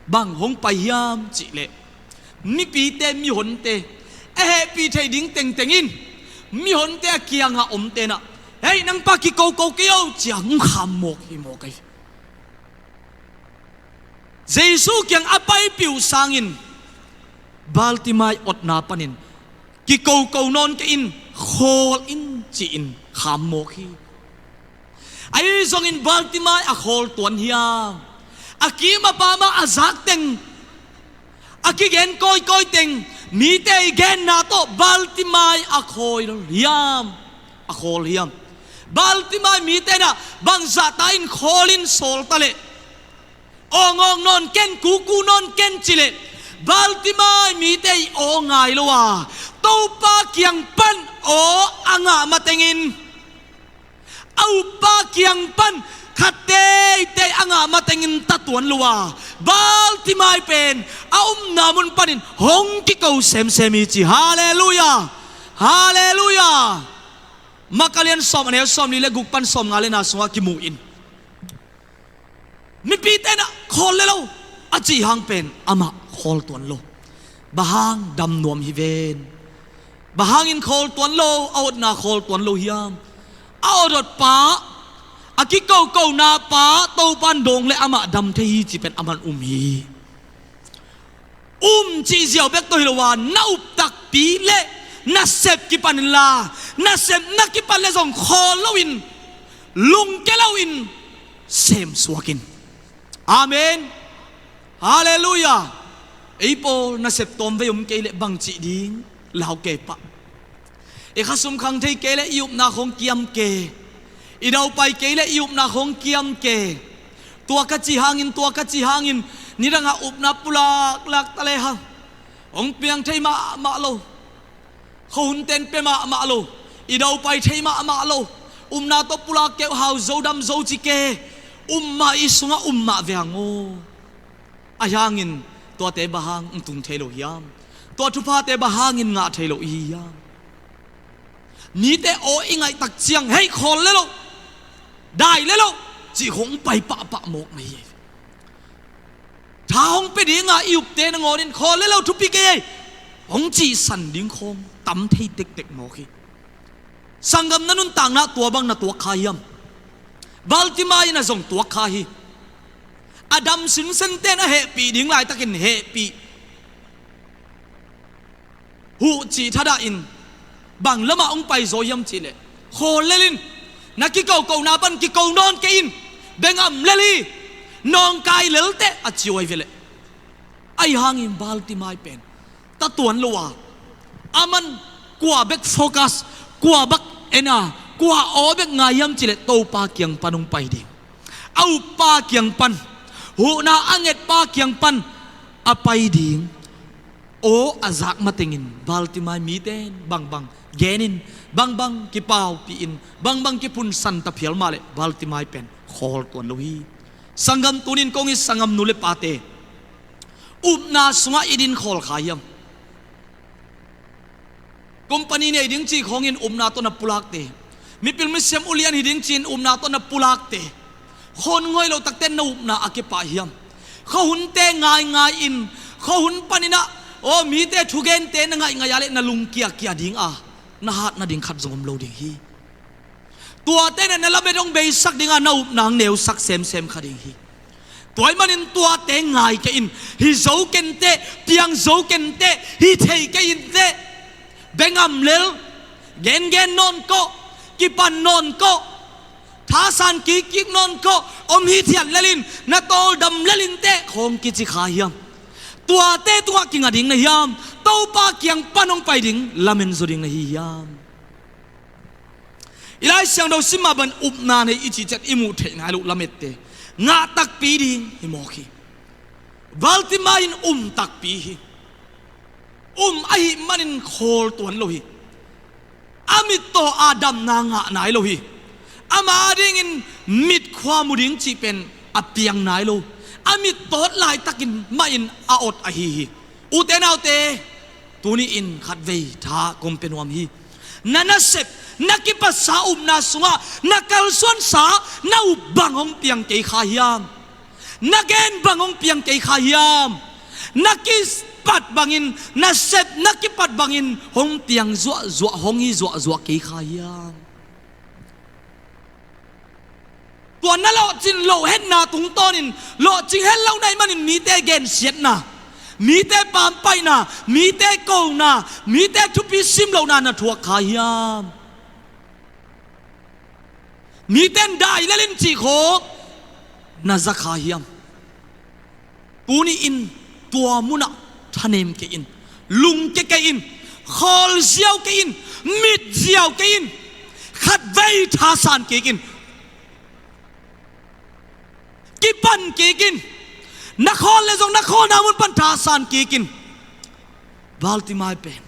bang hong pai hiam cih leh, mipite, mihonte, a hehpih thei ding tengteng in mihonte a kiangah omte in ah, "Hei, nangpa kikoko kei o," ci-a hong kham mawk hi mawk ahi. Jesu kiang a paipih uh sangin Bartimai otna panin, "Kikoko nawn kei in, khawl in," ci-in kham mawk hi. Ahi zongin Bartimai a khawl tuan hiam? A kim a pam a zak teng, a kigen kawikawi teng, mite i genna tawh Bartimai a khawl hiam? A khawl hiam? Bartimai mite in ah bangzah ta in khawl in sawl ta leh, "Awng awng nawn ken, kuku nawn ken," ci leh, Bartimai mite i aw ngai lo a, Topa kiang pan aw a ngah matengin, a uppa kiang pan khatte tuan lo a, Bartimai pen a omna mun panin hong kiko semsem hi ci. Halleluiah. Halleluiah. Marka lian sawm, a neu sawmli le guk pan sawmnga le na sungah kimu in, mipite in ah khawl le lo a cih hang pen amah khawl tuan lo. Bang hang? Dam nuam hi ven. Bang hangin khawl tuan lo, a otna khawl tuan lo hiam? A ototpa, a kikokona pa Topan dawng le amah dam thei hi cih pen aman um hi. Um cih ziau bek tawh hi lo a, na up takpi le nasep kipan inla, nasepna kipan le zong khawl loin, lungke loin, semsuak in. Amen. Halleluiah. Ei pawl nasep tawmvei om kei leh bang cih ding? Lau kei pah. I khasum khang thei kei leh i upna khawng kiam ke. I daupai kei leh i upna khawng kiam ke. Tua ka cih hangin, tua ka cih hangin, nidangah upna pulaklak ta lehang hong piang thei mahmah lo. Khuahunte in pia mahmah lo. I daupai thei mahmah lo. Upna tawh pulak kei uh, hau zo dam zo ci ke. Um mah, i sungah um mah ve hang aw. Ahi hangin tuate bang hang hong tung thei lo hiam? Tua thuphate bang hangin ngah thei lo i hi hiam? Mite aw i ngaih tak ciang, hei, khawl le lo, dai le lo cih khawng hong pai pahpah mawk mah hi. Tha hong pia dinga i upte nangawn in khawl le lo, thupi kei ei, hong cihsan ding khawng tam thei tektek mawk hi. Sanggam, na nuntakna tua bang na tuak kha hiam? Bartimai in a zong tuak kha hi. A dam sinsente in a hehpih ding laitakin hehpih huh cih thadah in, bang lamah hong paizaw hiam cihleh, khawl lel in, na kikokona pan kiko nawn kei in, bengam lel hi, nawngkai lel teh, a ci uh ahi ve leh. Ahi hangin Bartimai pen ta tuan lo a, aman kua bek focus, kua bek en a, kua aw bek ngai hiam cihleh Topa kiang pan hong pai ding. A uppa kiang pan, huhna a ngetpa kiang pan a pai ding. Aw a zak matengin Bartimai mite in bangbang gen in, bangbang kipaupih in, bangbang kiphunsan ta phial mah leh Bartimai pen khawl tuan lo hi. Sanggam, tuni in kong it sanggamnu le pate, upna sungah i din khawl kha hiam? Company nei ding cih khawngin upna tawh na pulakte, mipil misiam ulian hi ding ci-in upna tawh na pulakte, khawngawi loh takte na upna a kipah hiam? Khuahunte ngaingai in, khuahun panin ah, aw, mite thugente na ngaihngaih a leh na lungkiakia ding a, na hat nading khat zong om lo ding hi. Tuate in ah na lamet hong beisak ding a, na upna hong neusak semsem kha ding hi. Tua ahih manin tuate ngai kei in, hi zo ken teh, piang zo ken teh, hi thei kei in teh. Bengam lel, gengen nawn kawh, kipan nawn kawh, thasan kikkik nawn kawh, om hithiat lel in, na tawldam lel in teh khawng kici kha hiam? Tuate tungah kinga ding na hiam? Topa kiang pan hong pai ding lamen zaw ding na hi hiam? I Lai Siangtho sim mah bangin upna nei i cih ciang i muh theih nai loh lamette ngah takpi ding hi mawk hi. Bartimai in um takpi hi. Um ahih manin khawl tuan lo hi. A mittaw a damna ngah nai lo hi. Ama dingin mitkhua mu ding cih pen a piang nai lo. A mittawt laitakin mahin a ot ahi hi. Ute naute, tuni-in khatvei tha kong pia nuam hi. Na nasep, na kipatsa upna sungah na kalsuansa, na up bang hong piang kei kha hiam? Na gen bang hong piang kei kha hiam? Na kipat bangin, na sep, na kipat bangin hong piang zuahzuah, hong hi zuahzuah kei kha hiam? Tua na lawhcin loh hetna tungtawnin, lawhcing het lo na hih manin mite gensiatna, mite pampaihna, mite kona, mite thupi sim lohna na thuak kha hiam? Mite in dai lel in cih khawng na za kha hiam? Tuni-in tua munah thanem kei in, lungke kei in, khawl ziau kei in, mit ziau kei in, khatvei thasan kik in, kipan kik in, na khawl leh zong na khawlna mun pan thasan kik in. Bartimai pen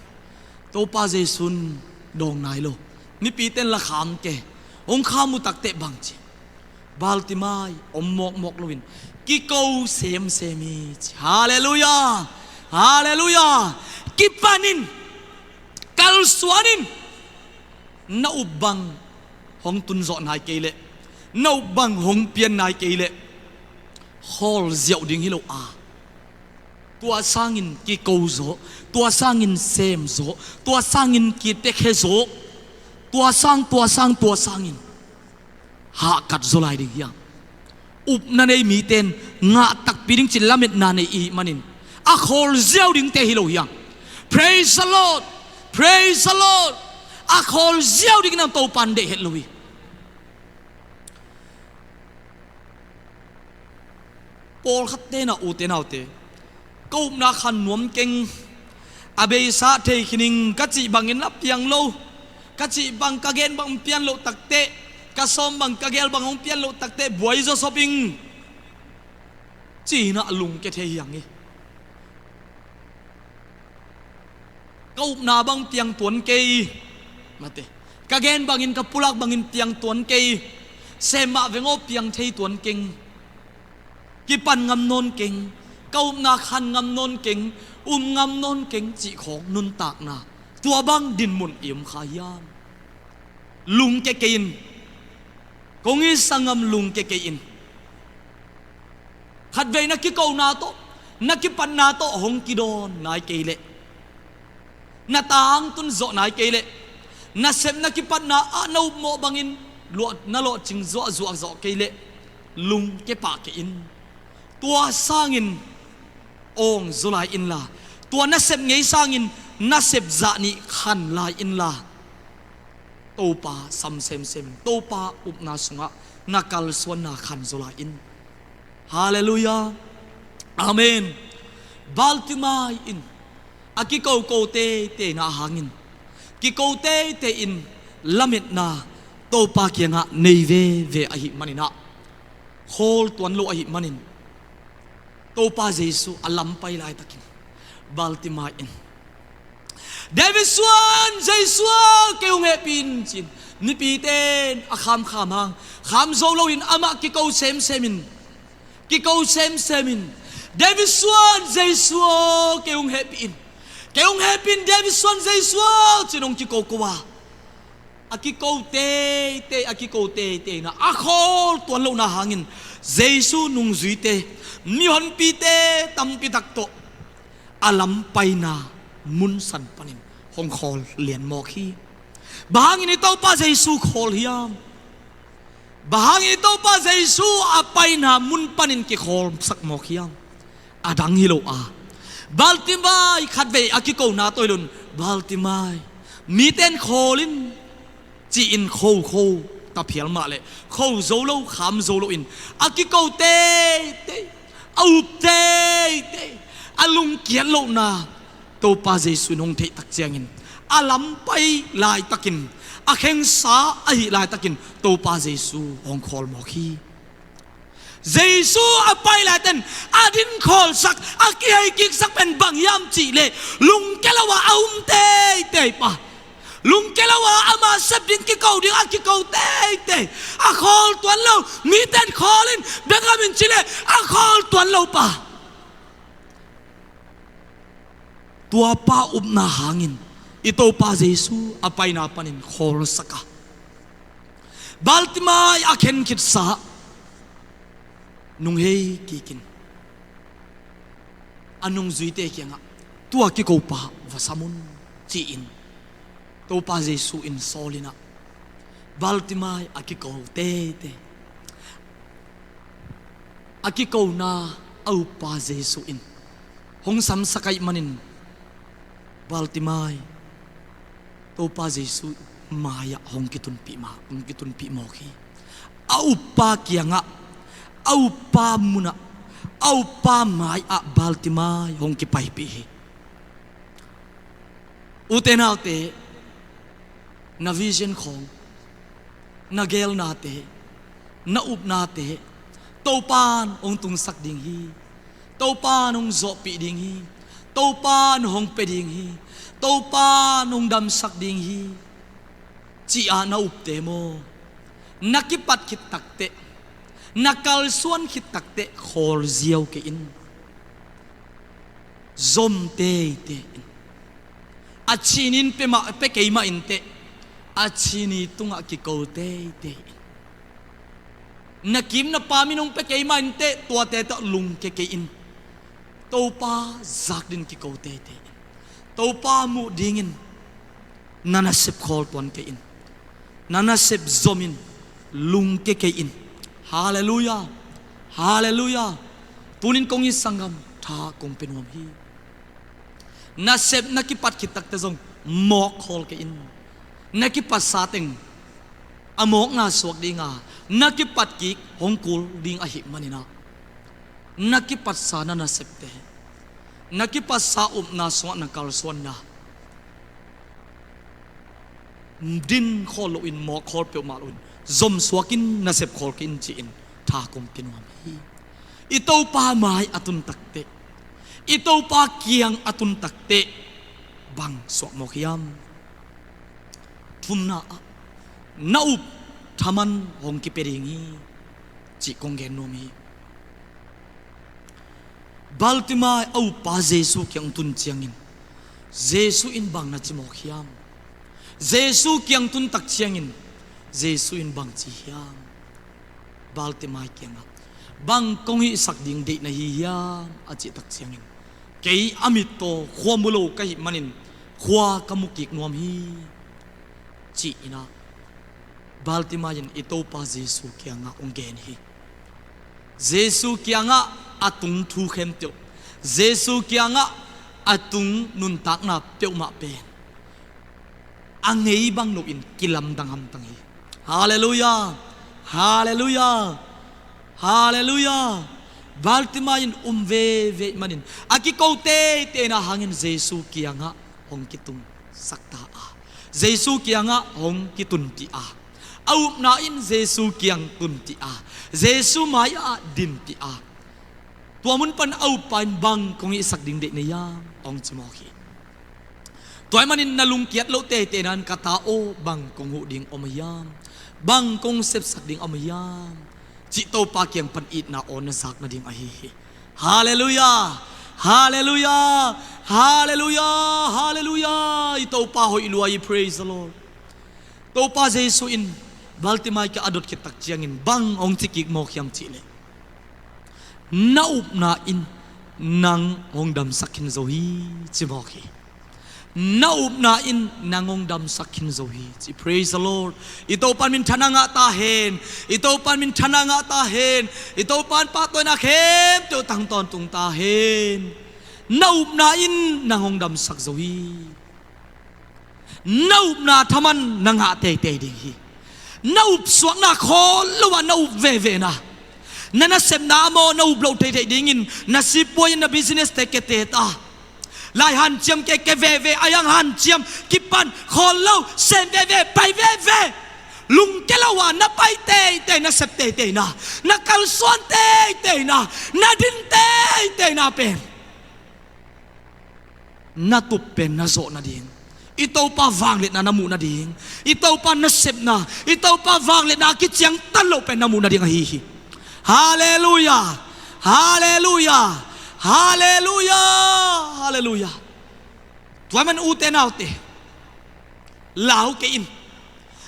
Topa Jesu in dawng nai lo. Mipite in la kham ke, hong kham uh takteh bang ci? Bartimai om mawkmawk loin kiko semsem hi ci. Halleluiah. Halleluiah. Kipan in, kalsuan in. Na up bang hong tunzawh nai kei leh, na up bang hong pian nai kei leh, khawl ziau ding hi lo a, tua sangin kiko zaw, tua sangin sem zaw, tua sangin kitekhe zaw, tua sang, tua sang, tua sangin hahkat zaw lai ding hiam? Upna nei mite in ngah takpi ding cih lametna nei i hih manin, a khawl ziau dingte hi lo hiam? Praise the Lord. Praise the Lord. A khawl ziau ding in Topa in deih het lo hi. Pawlkhatte na, ute naute, ka upna khan nuam keng, a beisa thei khin ing ka cih bangin a piang lo, ka cih bang, ka gen bang hong pian loh takteh, ka sawm bang, ka gel bang hong pian loh takteh buai zaw sop ing, ci-in a lungke thei hi hang hi. Ka upna bang piang tuan kei, mate, ka gen bangin, ka pulak bangin piang tuan kei, sem mah veng aw, piang thei tuan keng, kipan ngam nawn keng, ka upna khan ngam nawn keng, um ngam nawn keng cih khawng nuntakna, tua bang dinmun i om kha hiam? Lungke kei in. Kong i sanggam, lungke kei in. Khatvei na kikona tawh, na kipatna tawh hong kidawn nai kei leh, na tangtun zawh nai kei leh, na sep na kipatna ah na upmawh bangin luah, na lawhcing zuahzuah zawh kei leh, lungke pah kei in. Tua sangin awng zaw lai inla, tua na sep ngei sangin na sep zah nih khan lai inla, Topa sam semsem, Topa upna sungah na kalsuanna khan zaw lai in. Halleluiah. Amen. Bartimai in a kikoko teitei na hangin, kiko teitei in lametna Topa kiangah nei veve ahih manin ah, khawl tuan lo ahih manin, Topa Jesu a lam pai laitakin Bartimai in, "David suan Jesu aw, kei hong hehpih in," ci-in mipite in a khamkham hang, kham zo loin amah kiko semsem in, kiko semsem in, "David suan Jesu aw, kei hong hehpih in, kei hong hehpih in, David suan Jesu aw," ci-in hong kikoko a, a kiko teitei, a kiko teitei na, a khawl tuan lohna hangin Jesu nungzuite, mihonpite tampi tak tawh a lam paina mun san panin hong khawl lian mawk hi. Bang hangin i Topa Jesu khawl hiam? Bang hangin i Topa Jesu a paina mun panin kikhawlsak mawk hiam? A dang hi lo a, Bartimai khatvei a kikona tawh hi loin, "Bartimai, mite in khawl in," ci-in khokho ta phial mah leh, kho zo lo, kham zo loin, a kiko teitei, a up teitei, a lungkiat lohna Topa Jesu in hong theih tak ciangin, a lam pai laitakin, a khengsa ahih laitakin Topa Jesu hong khawl mawk hi. Jesu a pai laitakin a dinkholsak, a kiheikiksak pen bang hiam cih leh, lungke lo-a a um teitei pa, lungke lo-a ama sep ding, kiko ding a kiko teitei, a khawl tuan lo, mite in khawl in bek a min ci leh a khawl tuan lo pa. Tua pa upna hangin i Topa Jesu a paina panin khawlsak a, Bartimai a khen khitsa nunghei kikin, a nungzuite kiangah, "Tua kiko pa va sam un," ci-in Topa Jesu in sawl in ah, Bartimai a kiko teitei, a kikona a uppa Jesu in hong samsak ahih manin, Bartimai Topa Jesu mai-ah hong kitunpih ma, hong kitunpih mawk hi. A uppa kiangah, a uppa munah, a uppa mai-ah Bartimai hong kipaipih hi. Ute naute, na vision khawng, na geelnate, na upnate Topa in hong tungsak ding hi. Topa in hong zawhpih ding hi. Topa in hong pia ding hi. Topa in hong damsak ding hi, ci-a na upte maw, na kipat khit takteh, Na kalsuan khit takteh khawl ziau kei in. Zom teitei in. A chin in pia mah, pia kei mah inteh, a chin i tungah kiko teitei in. Na kim na pam in hong pia kei mah inteh, tuate tawh lungkia kei in. Topa zak dingin kiko teitei in. Topa muh dingin na nasep khawl tuan kei in. Na nasep zom in, lungkia kei in. Halleluiah. Halleluiah. Tunin kong it sanggam, tha kong pia nuam hi. Nasep na kipat khit takteh zong mawk khawl kei in. Na kipatsa teng a mawkna suak ding a, na kipat kik hong kul ding ahih manin ah, na kipatsa na nasepte, na kipatsa upna sungah na kalsuanna din khawl loin, mawk khawl peuhmah loin, zom suakin nasep khawl kei in ci-in tha kong pia nuam hi. I Topa mai a tun takteh, i Topa kiang a tun takteh, bang suak mawk hiam? Thumna ah, na up thaman hong kipia ding hi, cih kong gen nuam hi. Bartimai a uppa Jesu kiang tun ciangin, Jesu in bang na ci mawk hiam? Jesu kiang tun tak ciangin, Jesu in bang ci hiam? Bartimai kiangah, bang kong hihsak ding deih na hi hiam? A cih tak ciangin, kei a mittaw khua mu lo ka hih manin khua ka mu kik nuam hi, ci-in ah, Bartimai in i Topa Jesu kiangah hong gen hi. Jesu kiangah a tung thu khempeuh, Jesu kiangah a tung nuntakna peuhmah pen a ngei bang loin kilamdang hamtang hi. Halleluiah. Halleluiah. Halleluiah. Bartimai in um veve manin, a kiko teitei na hangin Jesu kiangah hong kitung sak ta a, Jesu kiangah hong kitunpih a, a upna in Jesu kiang tunpih a, Jesu mai-ah dinpih a, tua mun pan a uppa in bang kong hihsak ding deih na hiam, hong ci mawk hi. Tua ahih manin na lungkiat loh teitei nan, ka ta aw, bang kong huh ding om a hiam? Bang kong sepsak ding om a hiam? Cih Topa kiang pan itna aw na zak nading ahi hi. Halleluiah. Halleluiah. Halleluiah. Halleluiah. I Topa hoih lua hi. Praise the Lord. Topa Jesu in Bartimai kiang a dot khit tak ciangin bang hong ci kik mawk hiam cih leh, na upna in nang hong damsak khin zo hi, ci mawk hi. Na upna in nang hong damsak khin zo hi, ci. Praise the Lord. I Topa in minthanna ngah ta hen. I Topa in minthanna ngah ta hen. I Topa in pahtawina khempeuh tang tawntung ta hen. Na upna in nang hong damsak zo hi. Na upna thaman na ngah teitei ding hi. Na upsuakna khawl lo-ah na up vevena, na nasepna ah maw na up loh teitei dingin, na sipuai in na business te kete ta, lai hanciam keke veve, a hiang hanciam kipan khawl lo, sem veve, pai veve, lungkia lo-ah na pai teitei, na sep teitei na, na kalsuan teitei na, na din teitei na pen na tup pen na zawh nading, i Topa vangliatna na muh nading, i Topa nasepna, i Topa vangliatna a kiciangtan loh pen na muh nading ahi hi. Halleluiah. Halleluiah. Halleluiah. Halleluiah. Tua ahih man ute naute, lau kei in.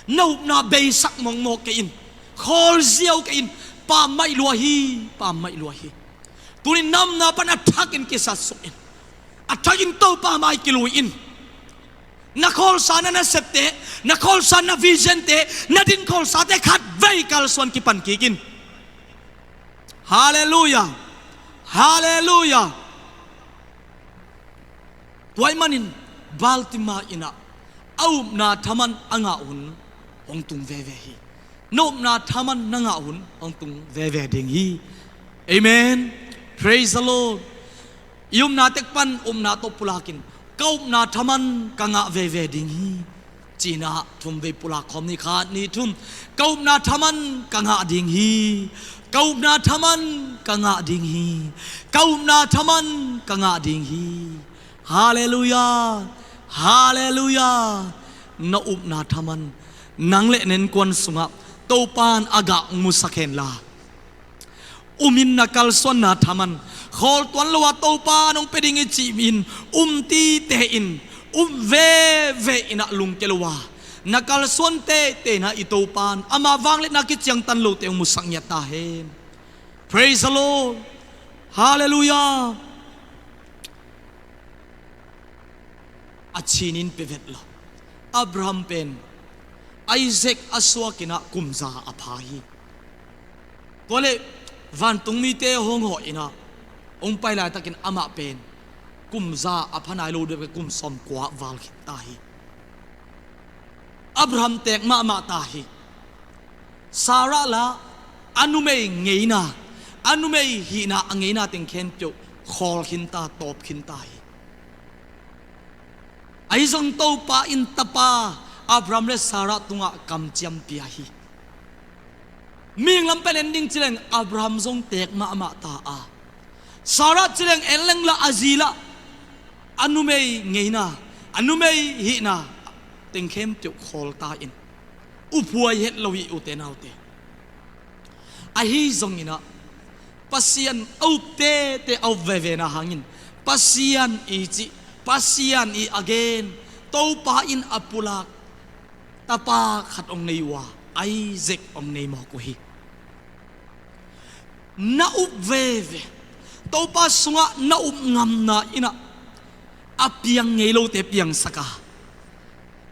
Na upna beisak mawkmawk kei in. Khawl ziau kei in. Pammaih lua hi. Pammaih lua hi. Tunin na omna pan a thakin kisat suk in. A thakin Topa mai kilui in. Na khawlsa, na nasepte, na khawlsa, na vision te, na din khawlsate khatvei kalsuan kipan kik in. Halleluiah. Halleluiah. Tua ahih manin Bartimai in ah a upna thaman a ngah hun hong tung veve hi. Na upna thaman na ngah hun hong tung veve ding hi. Amen. Praise the Lord. I upna tek pan upna tawh pulak in, ka upna thaman ka ngah veve ding hi, ci-in ah thumvei pulak khawm ni. Khat, nih, thum. Ka upna thaman ka ngah ding hi. Ka upna thaman ka ngah ding hi. Ka upna thaman ka ngah ding hi. Halleluiah. Halleluiah. Na upna thaman nang le na innkuan sungah Topa in a gah musak hen la, um in na kalsuanna thaman, khawl tuan lo a Topa nong pia ding i cih in um tite in, um veve in ah lungkia lo a, na kalsuan tete in ah i Topa in amah vangliatna kiciangtan lote hong musak ngiat ta hen. Praise the Lord. Halleluiah. A cinin pia vet lo. Abraham pen Isaac a suak in ah kum za a pha hi. Tua leh vantung mite hong hawh in ah hong pai laitakin amah pen kum za a pha nai lo deuh, kum sawmkua val khit ta hi. Abraham teek mahmah ta hi. Sarah la a numei ngeina, a numei hihna a ngeina teng khempeuh khawl khin ta, tawp khin ta hi. Ahi zong Topa in tapa Abraham le Sarah tungah kamciam pia hi. Mihing lam pen en ding ci leng Abraham zong teek mahmah ta a, Sarah ci leng en leng la a zi la a numei ngeina, a numei hihna teng khempeuh khawl ta in, uphuai het lo hi ute naute. Ahi zongin ah Pasian a up tete a up vevena hangin Pasian i cih, Pasian i a gen, Topa in a pulak tapa khat hong nei uh a, Isaac hong nei mawk uh hi. Na up veve, Topa sungah na up ngamna in ah a piang ngei lote piangsak a,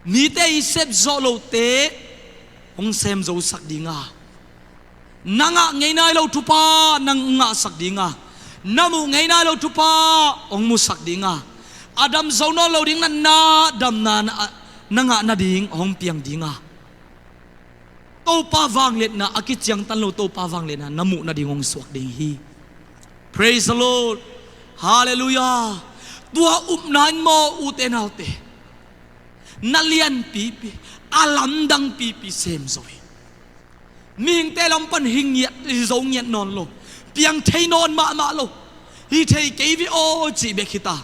mite i sepzawh lote hong semzosak ding a, na ngah ngei nai lo thupha nang ngahsak ding a, na muh ngei nai lo thupha hong musak ding a, a dam zo nawn lo ding natna damna na, na ngah nading hong piang ding a, Topa vangliatna a kiciangtan lo, Topa vangliatna na muh nading hong suak ding hi. Praise the Lord. Halleluiah. Tua upna in maw ute naute, na lianpipi, a lamdang pipi sem zo hi. Mihingte lam pan hi ngiat, hi zo ngiat nawn lo, piang thei nawn mahmah lo, hi thei kei ve aw cih bek hi ta.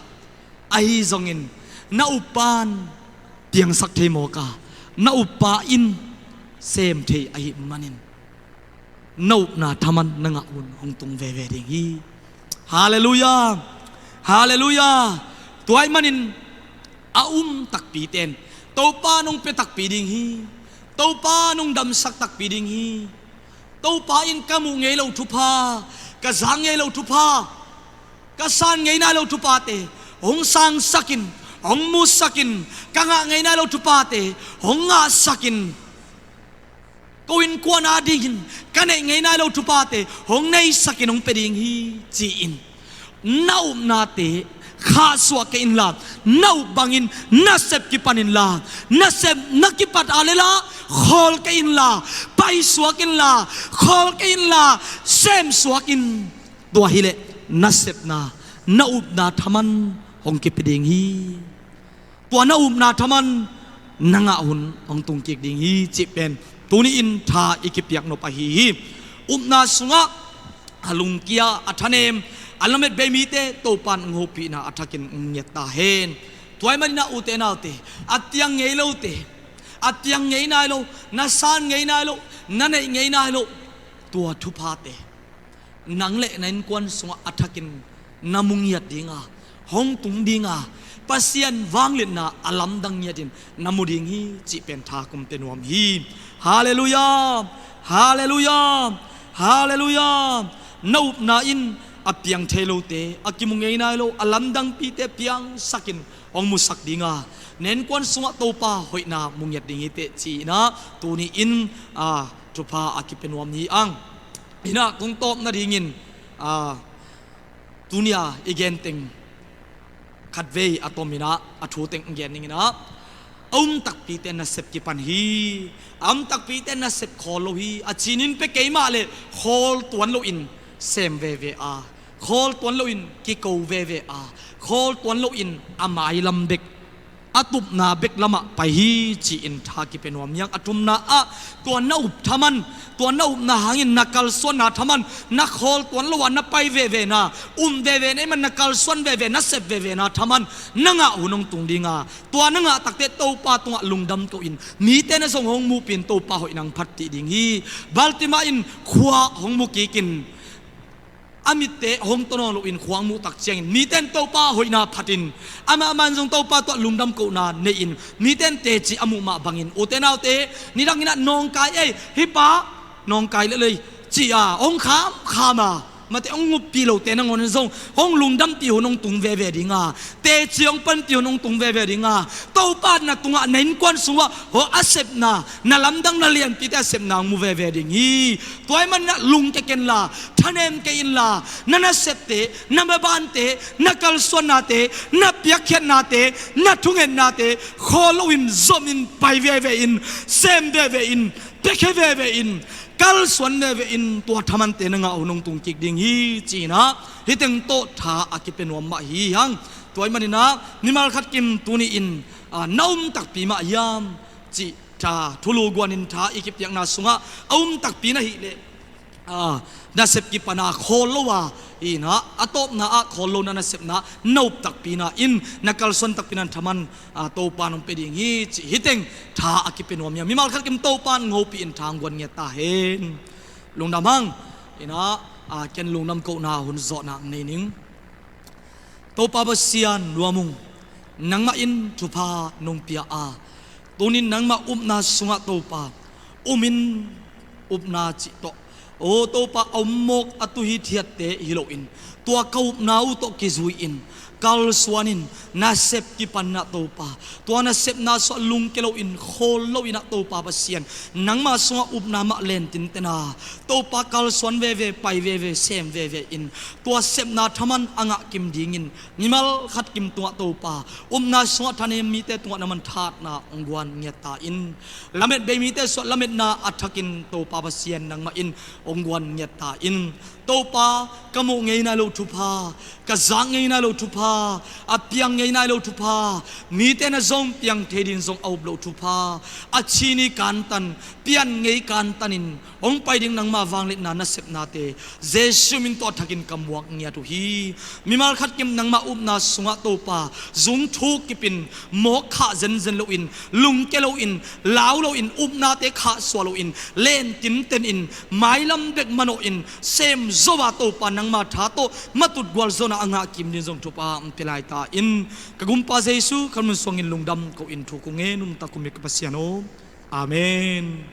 Ahi zongin na uppa in piangsak thei mawk a, na uppa in sem thei ahih manin na upna thaman na ngah hun hong tung veve ding hi. Halleluiah. Halleluiah. Tua ahih manin a um takpite in Topa nong pia takpi ding hi. Topa nong damsak takpi ding hi. Topa in ka muh ngei lo thupha, ka zak ngei lo thupha, ka san ngei nai lo thuphate hong sangsak in, hong musak in, ka ngah ngei nai lo thuphate hong ngahsak in, ko innkuan adingin ka neih ngei nai lo thuphate hong neisak in hong pia ding hi ci-in na upnate khahsuah kei inla, na up bangin nasep kipan inla, nasep na kipat a leh lah khawl kei inla, paisuak inla, khawl kei inla, semsuak in. Tua hileh nasepna, na upna thaman hong kipia ding hi. Tua na upna thaman na ngah hun hong tung kik ding hi cih pen tuni in tha i kipiak nop ahi hi. Upna sungah a lungkia, a thanem, a lametbei mite Topa in hong hopihna a thakin hong ngiat ta hen. Tua ahih manin ah ute naute, a piang ngei lote, a piang ngei nai lo, na san ngei nai lo, na neih ngei nai lo, tua thuphate nang le na innkuan sungah a thakin na mu ngiat ding a, hong tung ding a, Pasian vangliatna a lamdang ngiatin na mu ding hi cih pen tha kong pia nuam hi. Halleluiah. Halleluiah. Halleluiah. Na upna in a piang thei lote, a kimu ngei nai lo, a lamdangpite piangsak in hong musak ding a, na innkuan sungah Topa hoihna mu ngiat ding hi teh ci-in ah tuni in, a, thupha a kipia nuam hi ang. Inah kong tawp nadingin, a, tuni a i gen teng khatvei a tom inah a thu teng gen ning inah, a um takpite nasep kipan hi. A um takpite nasep khawl lo hi. A cinin pia kei mah leh khawl tuan loin sem veve a, khawl tuan loin kiko veve a, khawl tuan loin a mailam bek, a tupna bek lamah pai hi ci-in tha kipia nuam hi ang. A thumna ah tua na up thaman, tua na upna hangin na kalsuanna thaman, na khawl tuan lo a na pai vevena, um vevena, i man na kalsuan veve, nasep vevena thaman na ngah hun hong tung ding a, tua na ngah takte Topa tungah lungdam ko in, mite na zong hong muhpih in Topa hoihna hong phat dih ding hi. Bartimai in khua hong mu kikin a mitte hong to nawn loin khua hong muh tak ciangin mite in Topa hoihna phatin amah man zong Topa tawh lungdam kohna nei-in mite in teci a muh mah bangin ute naute nidang in ah nawngkai ei, hih pa nawngkai lel ei ci-a hong khamkham a, mate hong nguppi lote nangawn in zong hong lungdampih hun hong tung veve ding a, teci hong panpih hun hong tung veve ding a, Topa na tungah na innkuan sungah hawh a sepna, na lamdang na lianpite a sepna hong mu veve ding hi. Tua ahih manin ah lungkia kenla, thanem kei inla, na nasepte, na mabante, na kalsuannate, na piakkhiatnate, na thungetnate khawl loin zomin pai veve in, sem veve in, piakhia veve in, kalsuan veve in, tua thamante na ngah hun hong tung kik ding hi ci-in ah hih teng tawh tha a kipia nuam mah hi hang. Tua ahih manin ah mimal khat kim tuni-in, ah, na um takpi mah hiam cih tha, thulu guanin tha i kipiakna sungah a um takpi na hih leh, ah, nasep kipana khawl lo a, hi-in ah a tawpna ah khawl lo na nasepna na up takpi na in, na kalsuan takpi na in thaman, ah, Topa in hong pia ding hi cih hih teng tha a kipia nuam hi a, mimal khat kim Topa in hong hopih in tha hong guan ngiat ta hen. Lungdam hang. Hi-in ah, ah, ken lungdam kohna hun zawhna hong nei ning. Topa Pasian nuam ung, nangmah in thupha nong pia a, tunin nangmah upna sungah Topa, umin upna cih tawh, aw Topa, a um mawk a tu hithiatte hi loin, tua ka upna uh tawh kizui-in, kalsuanin, nasep kipanna Topa, tua nasepna sungah lungkia loin, khawl loin ah Topa Pasian, nangmah sungah upna mah lentinten a, Topa kalsuan veve, pai veve, sem veve in, tua sepna thaman a ngah kim dingin, mimal khat kim tungah Topa, upna sungah thanem mite tungah na manthatna hong guan ngiat ta in, lamet bei mite sungah lametna a thakin Topa Pasian nangmah in hong guan ngiat ta in. Topa, ka muh ngei nai lo thupha, ka zak ngei nai lo thupha, a piang ngei nai lo thupha, mite na zong piang thei ding zong a up lo thupha, a cin i kantan, pian ngei kantanin hong pai ding nangma vangliatna nasepnate Jesu min tawh a thakin ka muak ngiat uh hi. Mimal khat kim nangma upna sungah Topa, zung thuk kipin, mawk khah zenzen loin, lungkia loin, lau loin, upnate khahsuah loin, lentinten in, mailam bek manawhin, sem zo a Topa nangma tha tawh matut gualzawhna a ngah kim ding zong thupha hong pia lai ta in. Ka Gumpa Jesu kha mun suangin lungdam ko in thu kong ngen, nuntak kong pia ka Pasian aw. Amen.